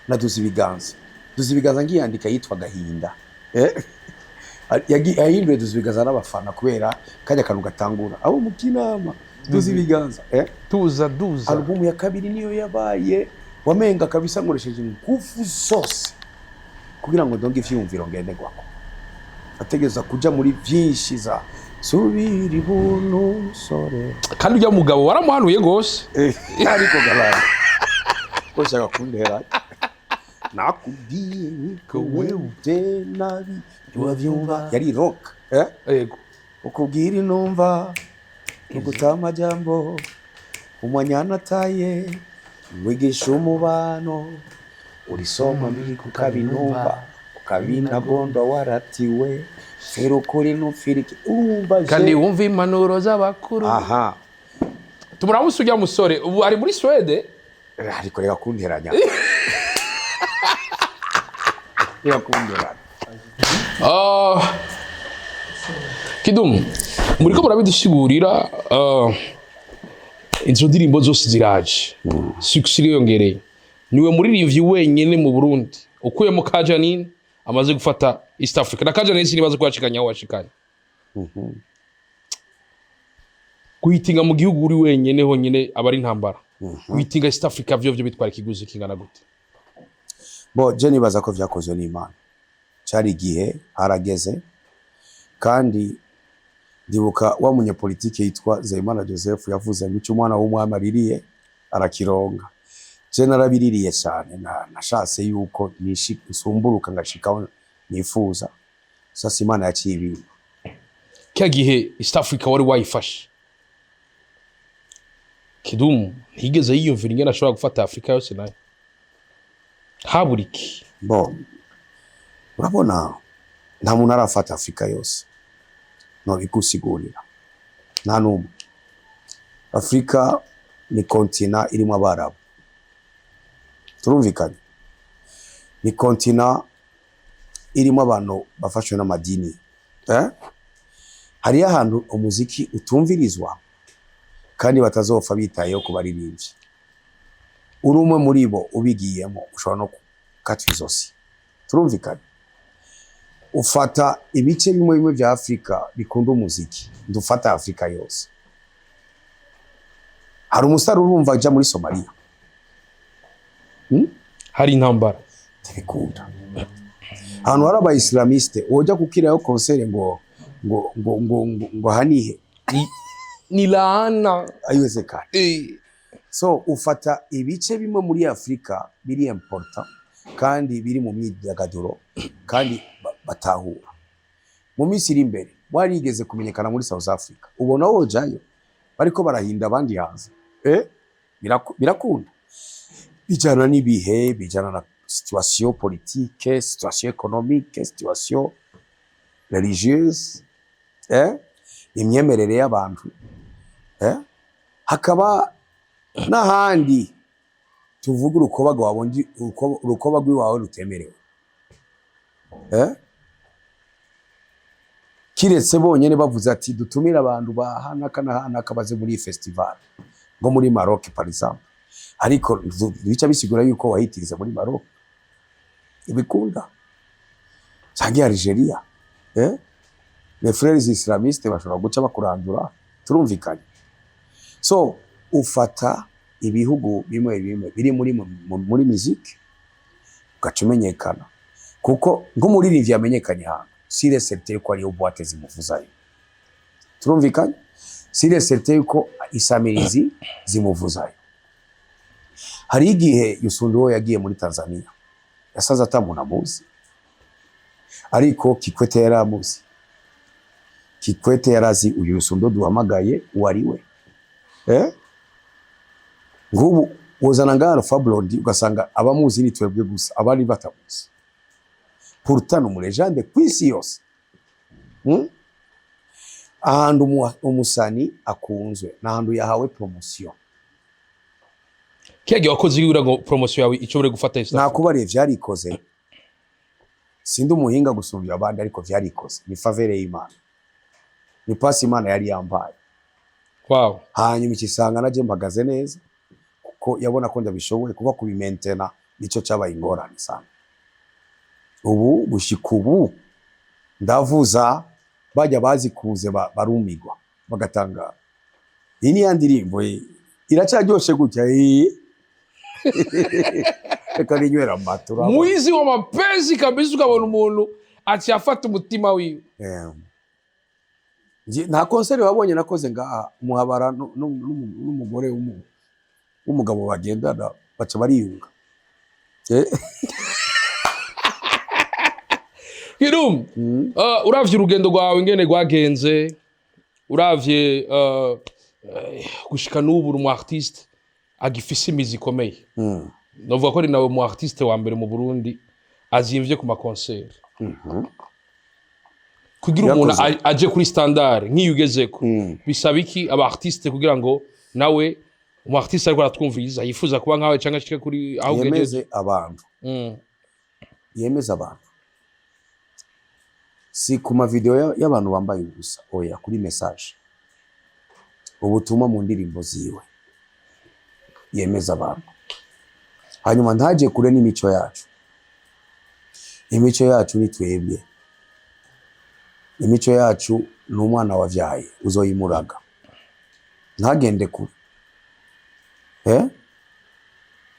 naduza ibiganza, duza ibiganza ngiyandika yitwa Gahinda. Yahinduye duza ibiganza n'abafana kubera kajya kantu gatangura abo mu kinama duza ibiganza. Tuza duza. Alubumu ya kabiri niyo yabaye wamenga kabisa nkoresheje ingufu zose kugira ngo ndonge ivyiyumviro ngenderwako, ategereza kuja muri vyinshi za subira ibuntu musore. Kandi ujya mugabo waramuhanuye gose. Ariko galana ko shaka kundera, nakubwiye niko wewe nabi ntiwavyumva, yari rock. Yego. Ukubwira inumva ugutama jambo umwanyana ataye wigisha umubano urisoma mbiri kukabinumva ukabinagondwa waratiwe fera ukuri ntupfirike urumva je. Kandi wumva impanuro z'abakuru. Aha. Tumuramutse ujya musore ubu ari muri Swede. Ariko reka kunteranya, reka kunteranya. Ah, Kidumu, muriko murabidusigurira, izo ndirimbo zose ziraje, succès iriyongereye, niwe muririmbyi wenyene mu Burundi ukuyemo Kajanine amaze gufata East Africa, na Kajanine sinibaza ko yashikanye aho washikanye. Guhitinga mu gihugu uri wenyene honyene aba ari intambara. Guhitinga East Africa vyo bitwara ikiguzi kingana gute? Bo je nibaza ko vyakozwe n'Imana, cari igihe harageze. Kandi ndibuka wa munyepolitike yitwa Nzeyimana Joseph yavuze ngo icyo umwana w'umwami aririye arakironga. Je narabiririye cyane, nashatse yuko nsumburuka ngashikaho nifuza. Sasa Imana yaciye ibintu. Kya gihe East Africa wari wayifashe, Kidumu ntiyigeze yiyumvira ingene ashobora gufata Afrika yose nayo? Habura iki? Bo urabona, nta muntu arafata Afurika yose, nobigusigurira, nta n'umwe. Afurika ni continent irimo Abarabu, turumvikanye, ni continent irimo abantu bafashwe n'amadini. Hariyo ahantu umuziki utumvirizwa kandi batazopfa bitayeho ku baririmbyi. Uri umwe muri bo ubigiyemo ushobora no gukatwa izosi, turumvikanye. Ufata ibice bimwe bimwe vya Afurika bikunda umuziki, ndufata Afurika yose. Hari umusare urumva aja muri Somalia? Hari intambara. Ntibikunda. Ahantu hari abayislamiste woja kukirayo concert ngo hanihe? Ni laana. Haiwezekani. So ufata ibice bimwe muri Afurika biri important kandi biri mu myidagaduro kandi batahura. Mu minsi iri imbere warigeze kumenyekana muri South Africa, ubona wojayo bariko barahinda abandi hanze. Birakunda, bijana n'ibihe, bijana na situation politique, situation économique, situation religieuse, imyemerere y'abantu. Hakaba n'ahandi tuvuga urukoba rwawe, urukoba rw'iwawe rutemerewe, Kiretse bonyene bavuze ati: "Dutumire abantu ba hanaka na hanaka baze muri iyi festival", ngo muri Maroc par exemple. Ariko bica bisigura yuko wahitiriza muri Maroc ibikunda cyangwa Algeria. Les frères islamistes bashobora guca bakurandura, turumvikanye. So ufata ibihugu bimwe bimwe biri muri musique ugaca umenyekana, kuko nk'umuririmbyi yamenyekanye ahantu, sûr et certain ko ariyo boîte zimuvuzayo, turumvikanye, sûr et certain ko isamirizi zimuvuzayo. Hari igihe Youssou N'Dour yagiye muri Tanzania, yasaze atamuntu amuzi, ariko Kikwete yari amuzi. Kikwete yarazi uyu Youssou N'Dour duhamagaye uwo ari we. Nk'ubu wozana ngaha Alpha Blondy, ugasanga abamuzi ni twebwe gusa, abandi batamuzi. Pourtant ni umu légende kw'isi yose. Ahantu umusani akunzwe ni ahantu yahawe promotion. Kiya gihe wakoze kugira ngo promotion yawe ishobore gufata East Africa? Nakubariye, vyarikoze. Sindi umuhinga gusumbya abandi, ariko vyarikoze. Ni faveur y'Imana, ni pasi Imana yari yambaye. Wow. Hanyuma ikisanga naje mpagaze neza, kuko yabona ko ndabishoboye, kuba kubimentena nico cabaye ingorane sana. Ubu gushika ubu ndavuza, bajya bazikuze barumigwa bagatangara. Iyi ni ya ndirimbo iracaryoshe gutya. Reka ninywera amata, urabona. Mwizi wa mapenzi kabisa, ukabona umuntu aciye afata umutima wiwe. Nta concert wabonye nakoze ngaha muhabara n'umugore w'umugabo bagendana baca bariyunga. Kidumu, uravye urugendo rwawe ingene rwagenze, uravye gushika n'ubu uri umu artiste agifise imizi ikomeye. Novuga ko ari nawe mu artiste wa mbere mu Burundi azimvye ku ma concert. Kugira umuntu Yakoze. aje kuri standard nk'iyo ugezeko, bisaba iki aba artiste kugira ngo nawe umu artiste ariko aratwumviriza yifuza kuba nkawe cyangwa ashike kuri aho ugejeje? Yemeze abantu. Yemeze abantu, si ku ma video y'abantu bambaye ubusa, oya, kuri message, ubutumwa mu ndirimbo ziwe, yemeza abantu. Hanyuma ntaje kure n'imico yacu. Imico yacu ni twebwe, imico yacu ni umwana wavyaye uzoyimuraga, ntagende kure.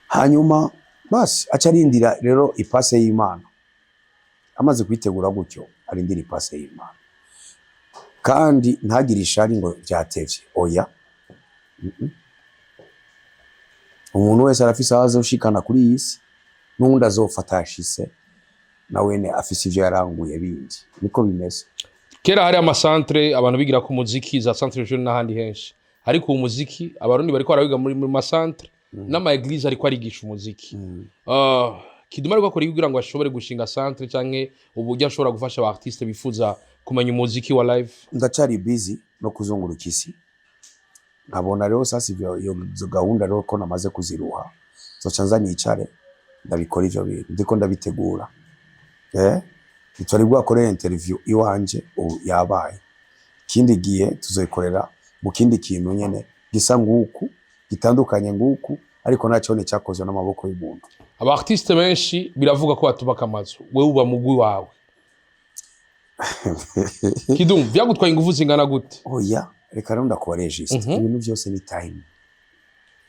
Hanyuma basi aca arindira rero ipase y'Imana. Amaze kwitegura gutyo, arindira ipase y'Imana, kandi ntagire ishari ngo byatevye, oya. Umuntu wese arafise aho azoshikana kuri iyi si, n'uwundi azofata yashise na wene afise ivyo yaranguye bindi, niko bimeze. Kera hari ama centre abantu bigira ku muziki, za centre jeune n'ahandi henshi, ariko uwo muziki Abarundi bariko barawiga muri ma centre n'ama église, ariko arigisha umuziki. Kidum ariko akora iki kugira ngo ashobore gushinga centre canke uburyo ashobora gufasha aba artiste bifuza kumenya umuziki wa live? Ndacari busy no kuzunguruka isi, nkabona rero sasa ivyo iyo izo gahunda rero ko namaze kuziruha, zoca nza nicare ndabikora ivyo bintu ndiko ndabitegura. Ntitwari bwakorera interview iwanje, ubu yabaye. Ikindi gihe tuzoyikorera mu kindi kintu nyene gisa nguku, gitandukanye nguku, ariko naco ni cyakozwe n'amaboko y'umuntu. Aba artiste benshi biravuga ko batubaka amazu, wewe uba mugwi wawe. Kidum, vyagutwaye ingufu zingana gute? Oya, reka rero ndakubare juste. Ibintu byose ni time,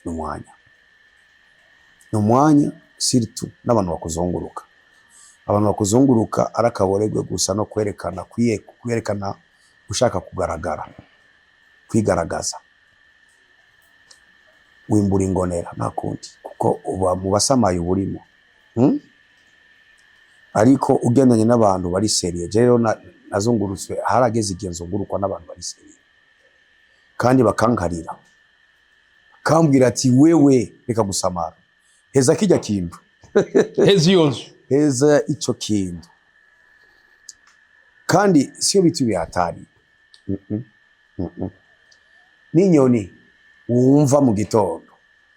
ni umwanya, ni umwanya, surtout n'abantu bakuzunguruka. Abantu bakuzunguruka ari akaboregwe gusa no kwerekana kwerekana, ushaka kugaragara, kwigaragaza, wimbura ingonera, nta kundi, kuko uba mu basamaye uburimo. Ariko ugendanye n'abantu bari sérieux, je rero nazungurutswe, harageze igihe nzungurukwa n'abantu bari sérieux kandi bakankarira, kambwira ati: "Wewe reka gusamara, heza kijya kintu." Heza iyo nzu. Heza ico kintu, kandi siyo bitu bihatari. N'inyoni wumva mu gitondo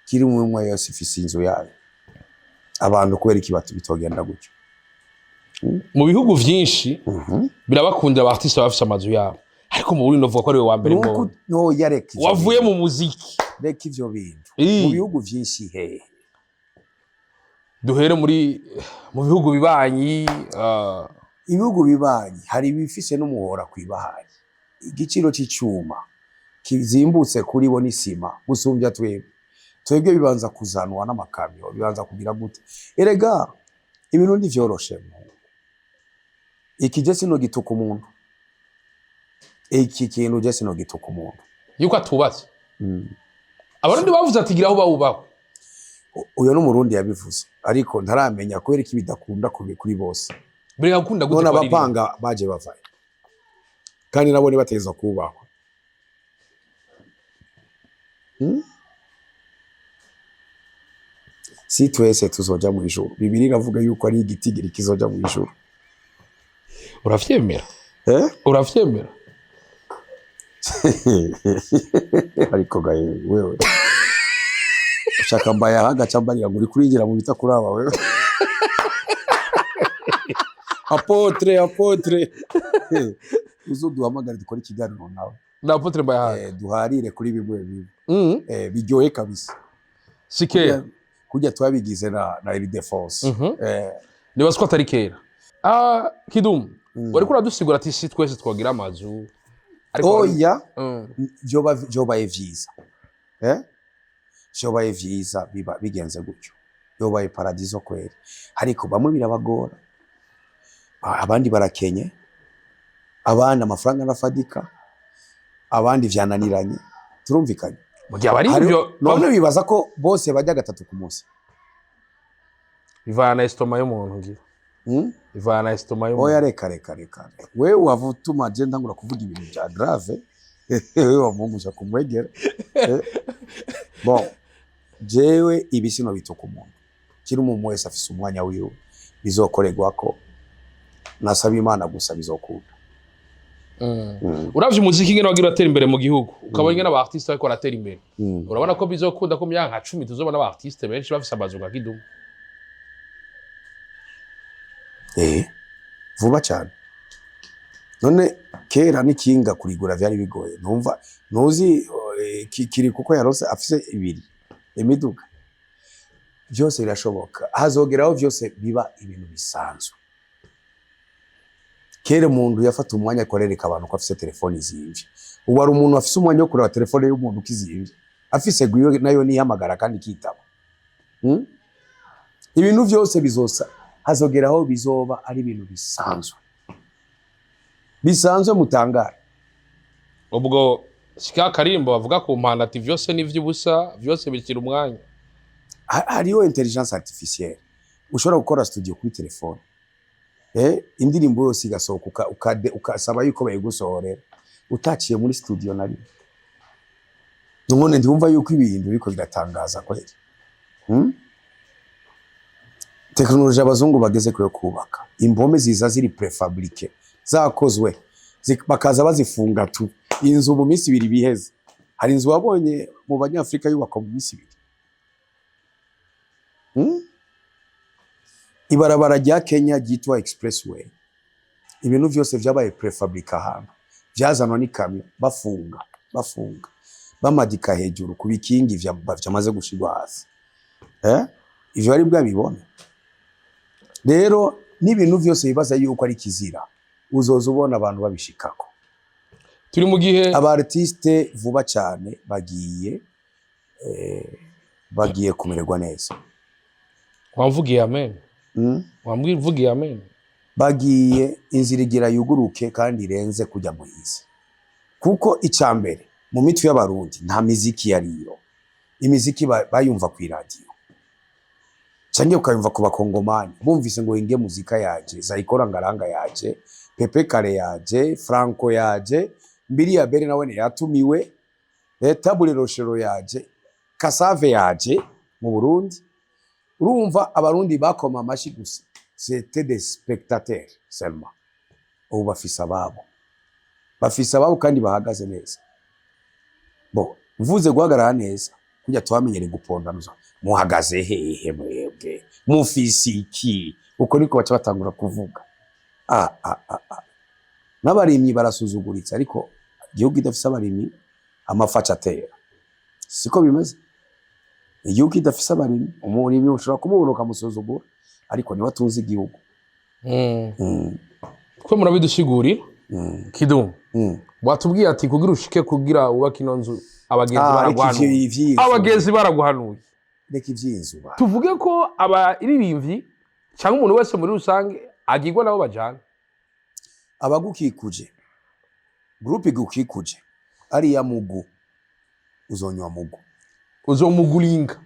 kiri umwe yose ifise inzu yayo. Abantu kubera iki bitogenda gutyo? Mu bihugu vyinshi birabakundira aba artiste baba bafise amazu yabo, ariko mu Burundi novuga ko ariwe wa mbere Nuko mbonye no reka ivyo wavuye bintu. mu muziki. Reka ivyo bintu. Mu bihugu vyinshi hehe? Duhere mu bihugu bibanyi. Ibihugu bibanyi hari ibifise n'umuhora kw'ibahari, igiciro c'icuma kizimbutse kuri bo n'isima gusumbya twebwe. Twebwe bibanza kuzanwa n'amakamyo, bibanza kugira gute. Erega ibintu ntivyoroshe muhungu. Iki je sinogituka umuntu, iki kintu je sinogituka umuntu. Yuko atubatse. Abarundi bavuze ati: "Gira aho bawubaho." Uyo n'Umurundi yabivuze, ariko ntaramenya kubera iki bidakunda kuri bose. Bireka gukunda gute None ko ari rimwe? abapanga baje bavayo, kandi nabo ntibategerezwa kubahwa. Si twese tuzoja mu ijuru. Bibiliya iravuga yuko ari igitigiri kizoja mu ijuru. Uravyemera? Eh? Uravyemera? Ariko gaye wewe ushaka mbaye ahaga cambarira ngo uri kurinjira mu bita kuraba wewe. Apôtre, apôtre, uzoduhamagare dukore ikiganiro nawe. Na Apôtre Mbayahaga. Duharire kuri bimwe bimwe. Biryohe kabisa. Si kera. Kurya twabigize na Ildefonse. Nibaza ko atari kera. Ah, Kidum, wariko uradusigura ati si twese twagira amazu, ariko Oya, vyobaye vyiza, vyobaye vyiza biba bigenze gutyo, yobaye paradizo kweri. Ariko bamwe birabagora, abandi barakenye, abandi amafaranga arafadika, abandi vyananiranye. Turumvikanye? Mu gihe abari ivyo None bibaza ko bose bajya gatatu ku munsi? Bivana na estomac y'umuntu ngira. Bivana na estomac y'umuntu. Oya, reka, reka, reka. Wewe wava utuma je ntangura kuvuga ibintu bya grave. Wewe wamungusha kumwegera. Bon, jewe ibi sino bituka umuntu. Kiri umuntu wese afise umwanya wiwe bizokorerwako. Nasaba Imana gusa, bizokunda. Uravye umuziki ingene wagira uratera imbere mu gihugu, ukabona ingene aba artiste bariko baratera imbere, urabona ko bizokunda ko mu myaka nka 10 tuzobona aba artiste benshi bafise amazu nka Kidumu? Vuba cyane. None kera n'ikinga kurigura vyari bigoye. Numva ntuzi kiri kuko yarose afise ibiri imiduga. Byose birashoboka, hazogeraho vyose biba ibintu bisanzwe. Kera umuntu yafata umwanya akorereka abantu ko afise telefone izimvye. Ubu hari umuntu afise umwanya wo kureba telefone y'umuntu ko izimvye? Afise gwiwe nayo nihamagara kandi ikitaba. Ibintu vyose bizosa, hazogeraho bizoba ari ibintu bisanzwe bisanzwe, mutangara. Ubwo sika karimbo bavuga ku mpanda ati vyose ni ivy'ubusa, vyose bikira umwanya. Hariho intelligence artificielle, ushobora gukora studio kuri telefone, indirimbo yose igasohoka, ukasaba yuko bayigusohorera utaciye muri studio na rimwe. None ndumva yuko ibintu biriko biratangaza kweli. Tekinoloji abazungu bageze kuyo kubaka impome ziza ziri préfabriquées, zakozwe, bakaza bazifunga tu, inzu mu minsi 2 biheze. Hari inzu wabonye mu Banyafrika yubakwa mu minsi 2? Ibarabara rya Kenya ryitwa expressway, ibintu vyose vyabaye préfabriqué, ahantu vyazanwa n'ikamyo, bafunga, bafunga, bamadika hejuru ku bikingi vyamaze gushirwa hasi. Ivyo bari bwabibona rero n'ibintu vyose bibaza yuko ari kizira, uzoza ubona abantu babishikako. Turi mu gihe Aba artiste vuba cyane bagiye kumererwa neza. Wamvugiye amen. Wamvugiye amen. Bagiye, inzira igira yuguruke kandi irenze kujya muhizi, kuko icya mbere mu mitwe y'Abarundi nta miziki yariyo. Imiziki bayumva ku iradiyo canke ukayumva ku Bakongomani. Bumvise ngo Inge Muzika yaje, Zaikora Ngaranga yaje, Pepe Kare yaje, Franco yaje, Mbilia Bel nawe yatumiwe, Tabu Ley Rochereau yaje, Kasave yaje mu Burundi. Urumva Abarundi bakoma amashi gusa, c'était des spectateurs seulement. Ubu bafise ababo, bafise ababo kandi bahagaze neza. Bo mvuze guhagarara neza, kujya twamenyere gupondanuza, muhagaze hehe mwebwe, mufise iki? Uko niko baca batangura kuvuga. Ah, ah, ah, ah. N'abarimyi barasuzuguritse, ariko igihugu kidafise abarimyi amafaca atera, siko bimeze? Igihugu kidafise abarimyi, umurimyi ushobora kumubona ukamusuzugura, ariko niwe atunze igihugu. Ko murabidusigurira. Kidumu, watubwiye ati kugira ushike, kugira wubake ino nzu, abagenzi Ah, reka. baraguhanuye. Ivy'inzu. Abagenzi baraguhanuye. Reka ivy'inzu ba. Tuvuge ko abaririmbyi cyangwa umuntu wese muri rusange agirwa nabo bajana? Abagukikuje, groupe igukikuje, ariya mugu uzonywa mugu. Uzomuguringa.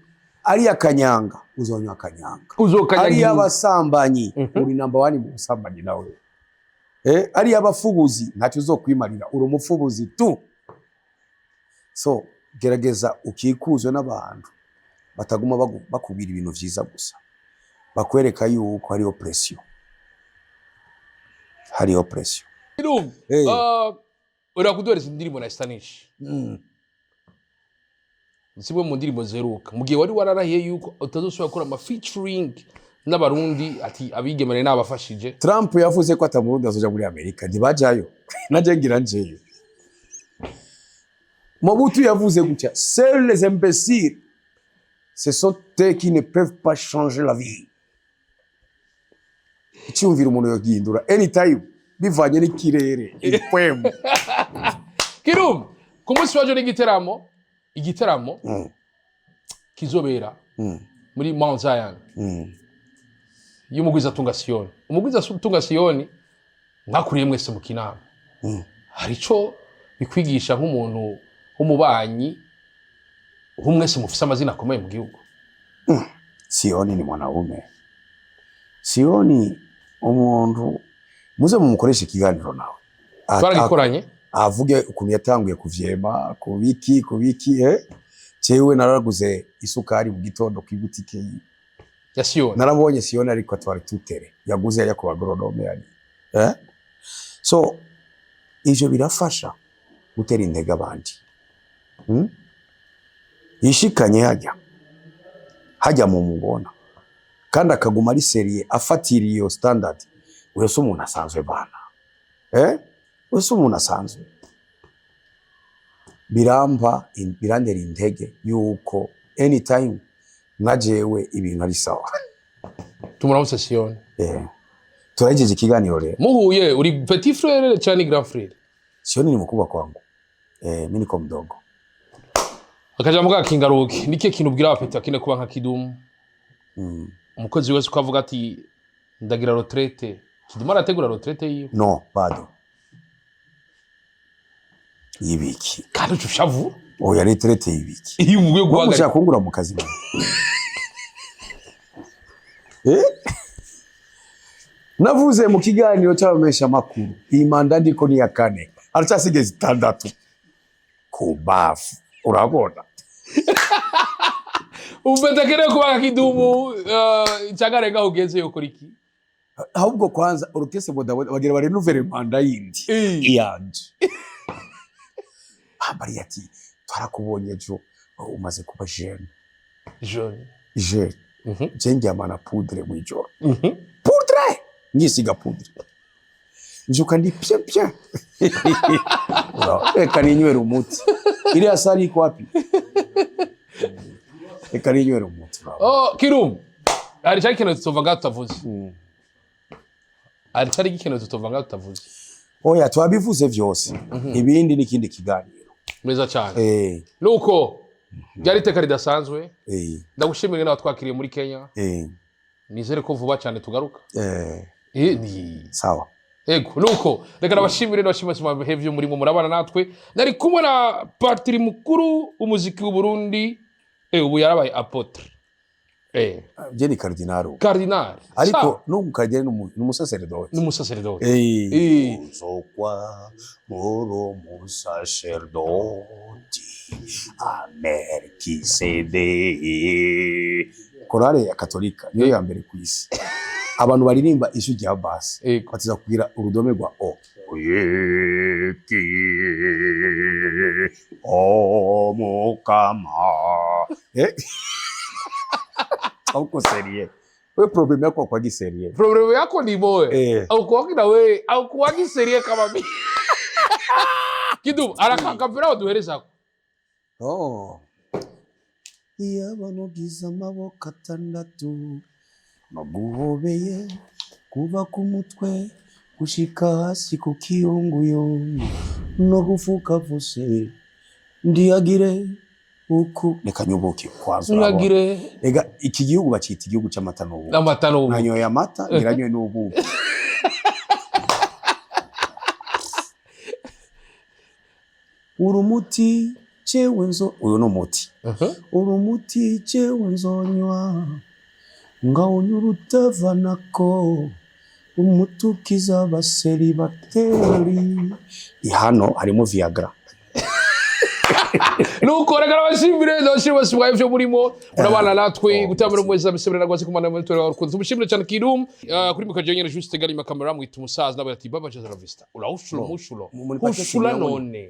Ariya kanyanga uzonywa kanyanga. Ariya Uzokanyagira. abasambanyi, uri number one mu busambanyi nawe. Ariya abafubuzi, ntacyo uzokwimarira, uri umufubuzi tu. So gerageza ukikuzwe n'abantu bataguma bakubwira ibintu vyiza gusa, bakwereka yuko hariho pression, hariho pression. Kidumu, urakuduhereza indirimbo na Stanish, zimwe mu ndirimbo ziheruka, mu gihe wari wararahiye yuko utazosubira gukora ama featuring n'Abarundi, ati abigemane n'abafashije. Trump yavuze ko atamurundi azoja muri Amerika, ntibajayo, naje ngira njeyo. Mobutu yavuze gutya: "Seuls les imbéciles, ce sont eux qui ne peuvent pas changer la vie." Icyumvira umuntu yogihindura anytime bivanye n'ikirere, impwemu. Kirum, ku munsi w'ejo n'igiteramo kizobera muri Mount Zion y'umugwizatunga Siyoni. Umugwizatunga Siyoni mwakuriye mwese mu Kinama. Hari ico bikwigisha nk'umuntu w'umubanyi mwese mufise amazina akomeye mu gihugu? Siyoni ni mwanaume. Siyoni umuntu muze mumukoreshe ikiganiro nawe. Twaragikoranye. Avuge ukuntu yatanguye kuvyema kubiki kubiki. Jewe naraguze isukari mu gitondo kw'ibutike yiwe. Ya Siyoni. Narabonye Siyoni ariko atwara tutere yaguze yajya ku bagronome yani. So ivyo birafasha gutera intege abandi. Yishikanye hajya hajya mu mubona kandi akaguma ari sérieux, afatiriye iyo standard. Uyo si umuntu asanzwe bana, Uyo si umuntu asanzwe. Birampa, birantera intege yuko anytime nka jewe ibintu ari sawa. Tumuramutse Siyoni. Turahejeje ikiganiro rero. Muhuye, uri petit frère cyangwa grand frère? Sioni ni mkubwa kwangu, mi niko mdogo. Akajambo ka kingaruke, ni kihe kintu ubwira aba petits akeneye kuba nka Kidumu? Umukozi wese uko avuga ati ndagira retraite, Kidumu arategura retraite yiwe? No, bado y'ibiki? Kandi uca ushavu. Oya, retraite y'ibiki? Iyo uvuye Wowe guhagarika. ushaka kungura mu kazi man? Navuze mu kiganiro cy'abamesha makuru, iyi manda ndiko ni iya kane, aracyasigaye 6 ku bafu, urabona. Umu petit akeneye kuba nka Kidumu cyangwa arenga aho ugeze yokora iki? Ahubwo kwanza orchestre bodaboda bagira ba renouveler manda yindi iyanje. Bambariye ati twarakubonye ejo umaze kuba jeune. Jeune. Jeune. Je ndyamana poudre mw'ijoro, poudre, ngisiga poudre, njuka ndi bien bien. Reka ninywere umuti. Iriya sari iko wapi? Reka ninywere umuti. Oh, Kidumu, hari cyari ikintu tutova ngaho tutavuze? Hari cyari ikintu tutova ngaho tutavuze? Oya, twabivuze vyose, ibindi n'ikindi kiganiro. Meza cyane. Nuko ryari iteka ridasanzwe. Ndagushimira nawe twakiriye muri Kenya. Nizere ko vuba cyane tugaruka. Ni Sawa. Ego, nuko reka nabashimire, nabashimire hevyo murimo murabana natwe. Nari kumwe na patiri mukuru w'umuziki w'u Burundi, ubu yarabaye apôtre. Je ni cardinal ubu. Cardinal. Ariko n'umukardinali ni umusaseredoti. N'umusaseredoti. Uzokwa muri umusaserdoti a Melkisedeki. Korale ya Katolika niyo ya mbere ku isi. Abantu baririmba ijwi rya basse batiza kugira urudome rwa o. Oyeki omukama. Hauko sérieux. Wewe problème yako hakuwagi sérieux. Problème yako ni moya. Haukuwagi na wewe, haukuwagi sérieux kama mimi. Kidumu, arakakapira uduherezako. Oh. Iyo abantu ugize amaboko 6 naguhobeye kuva ku mutwe gushika hasi ku kiyunguyungu no gufuka vuse ndiyagire uku, reka nyubuke kwanza, urabona. Ngagire. Ega iki gihugu bacita igihugu c'amata n'ubuki. Amata n'ubuki. Nanyoye amata, ngiranyoye n'ubuki. Uri umuti jewe nzo, uyu ni umuti. Uri umuti jewe nzonywa ngawunyura utavanako, umuti ukiza abaseribateri. Hano harimo Viagra. Nuko reka nabashimire, ndabashimire bose mwaye ivyo murimo murabana natwe gutambira mweza misebere nagwaze kumana muri tore urukundo. Tumushimire cyane Kidumu. Kuri micro nyene Juste Gari, kamera mwita umusaza nawe ati baba Jazara Vista urawushula Bon. mushulo Munipatie hushula simu yangu. none.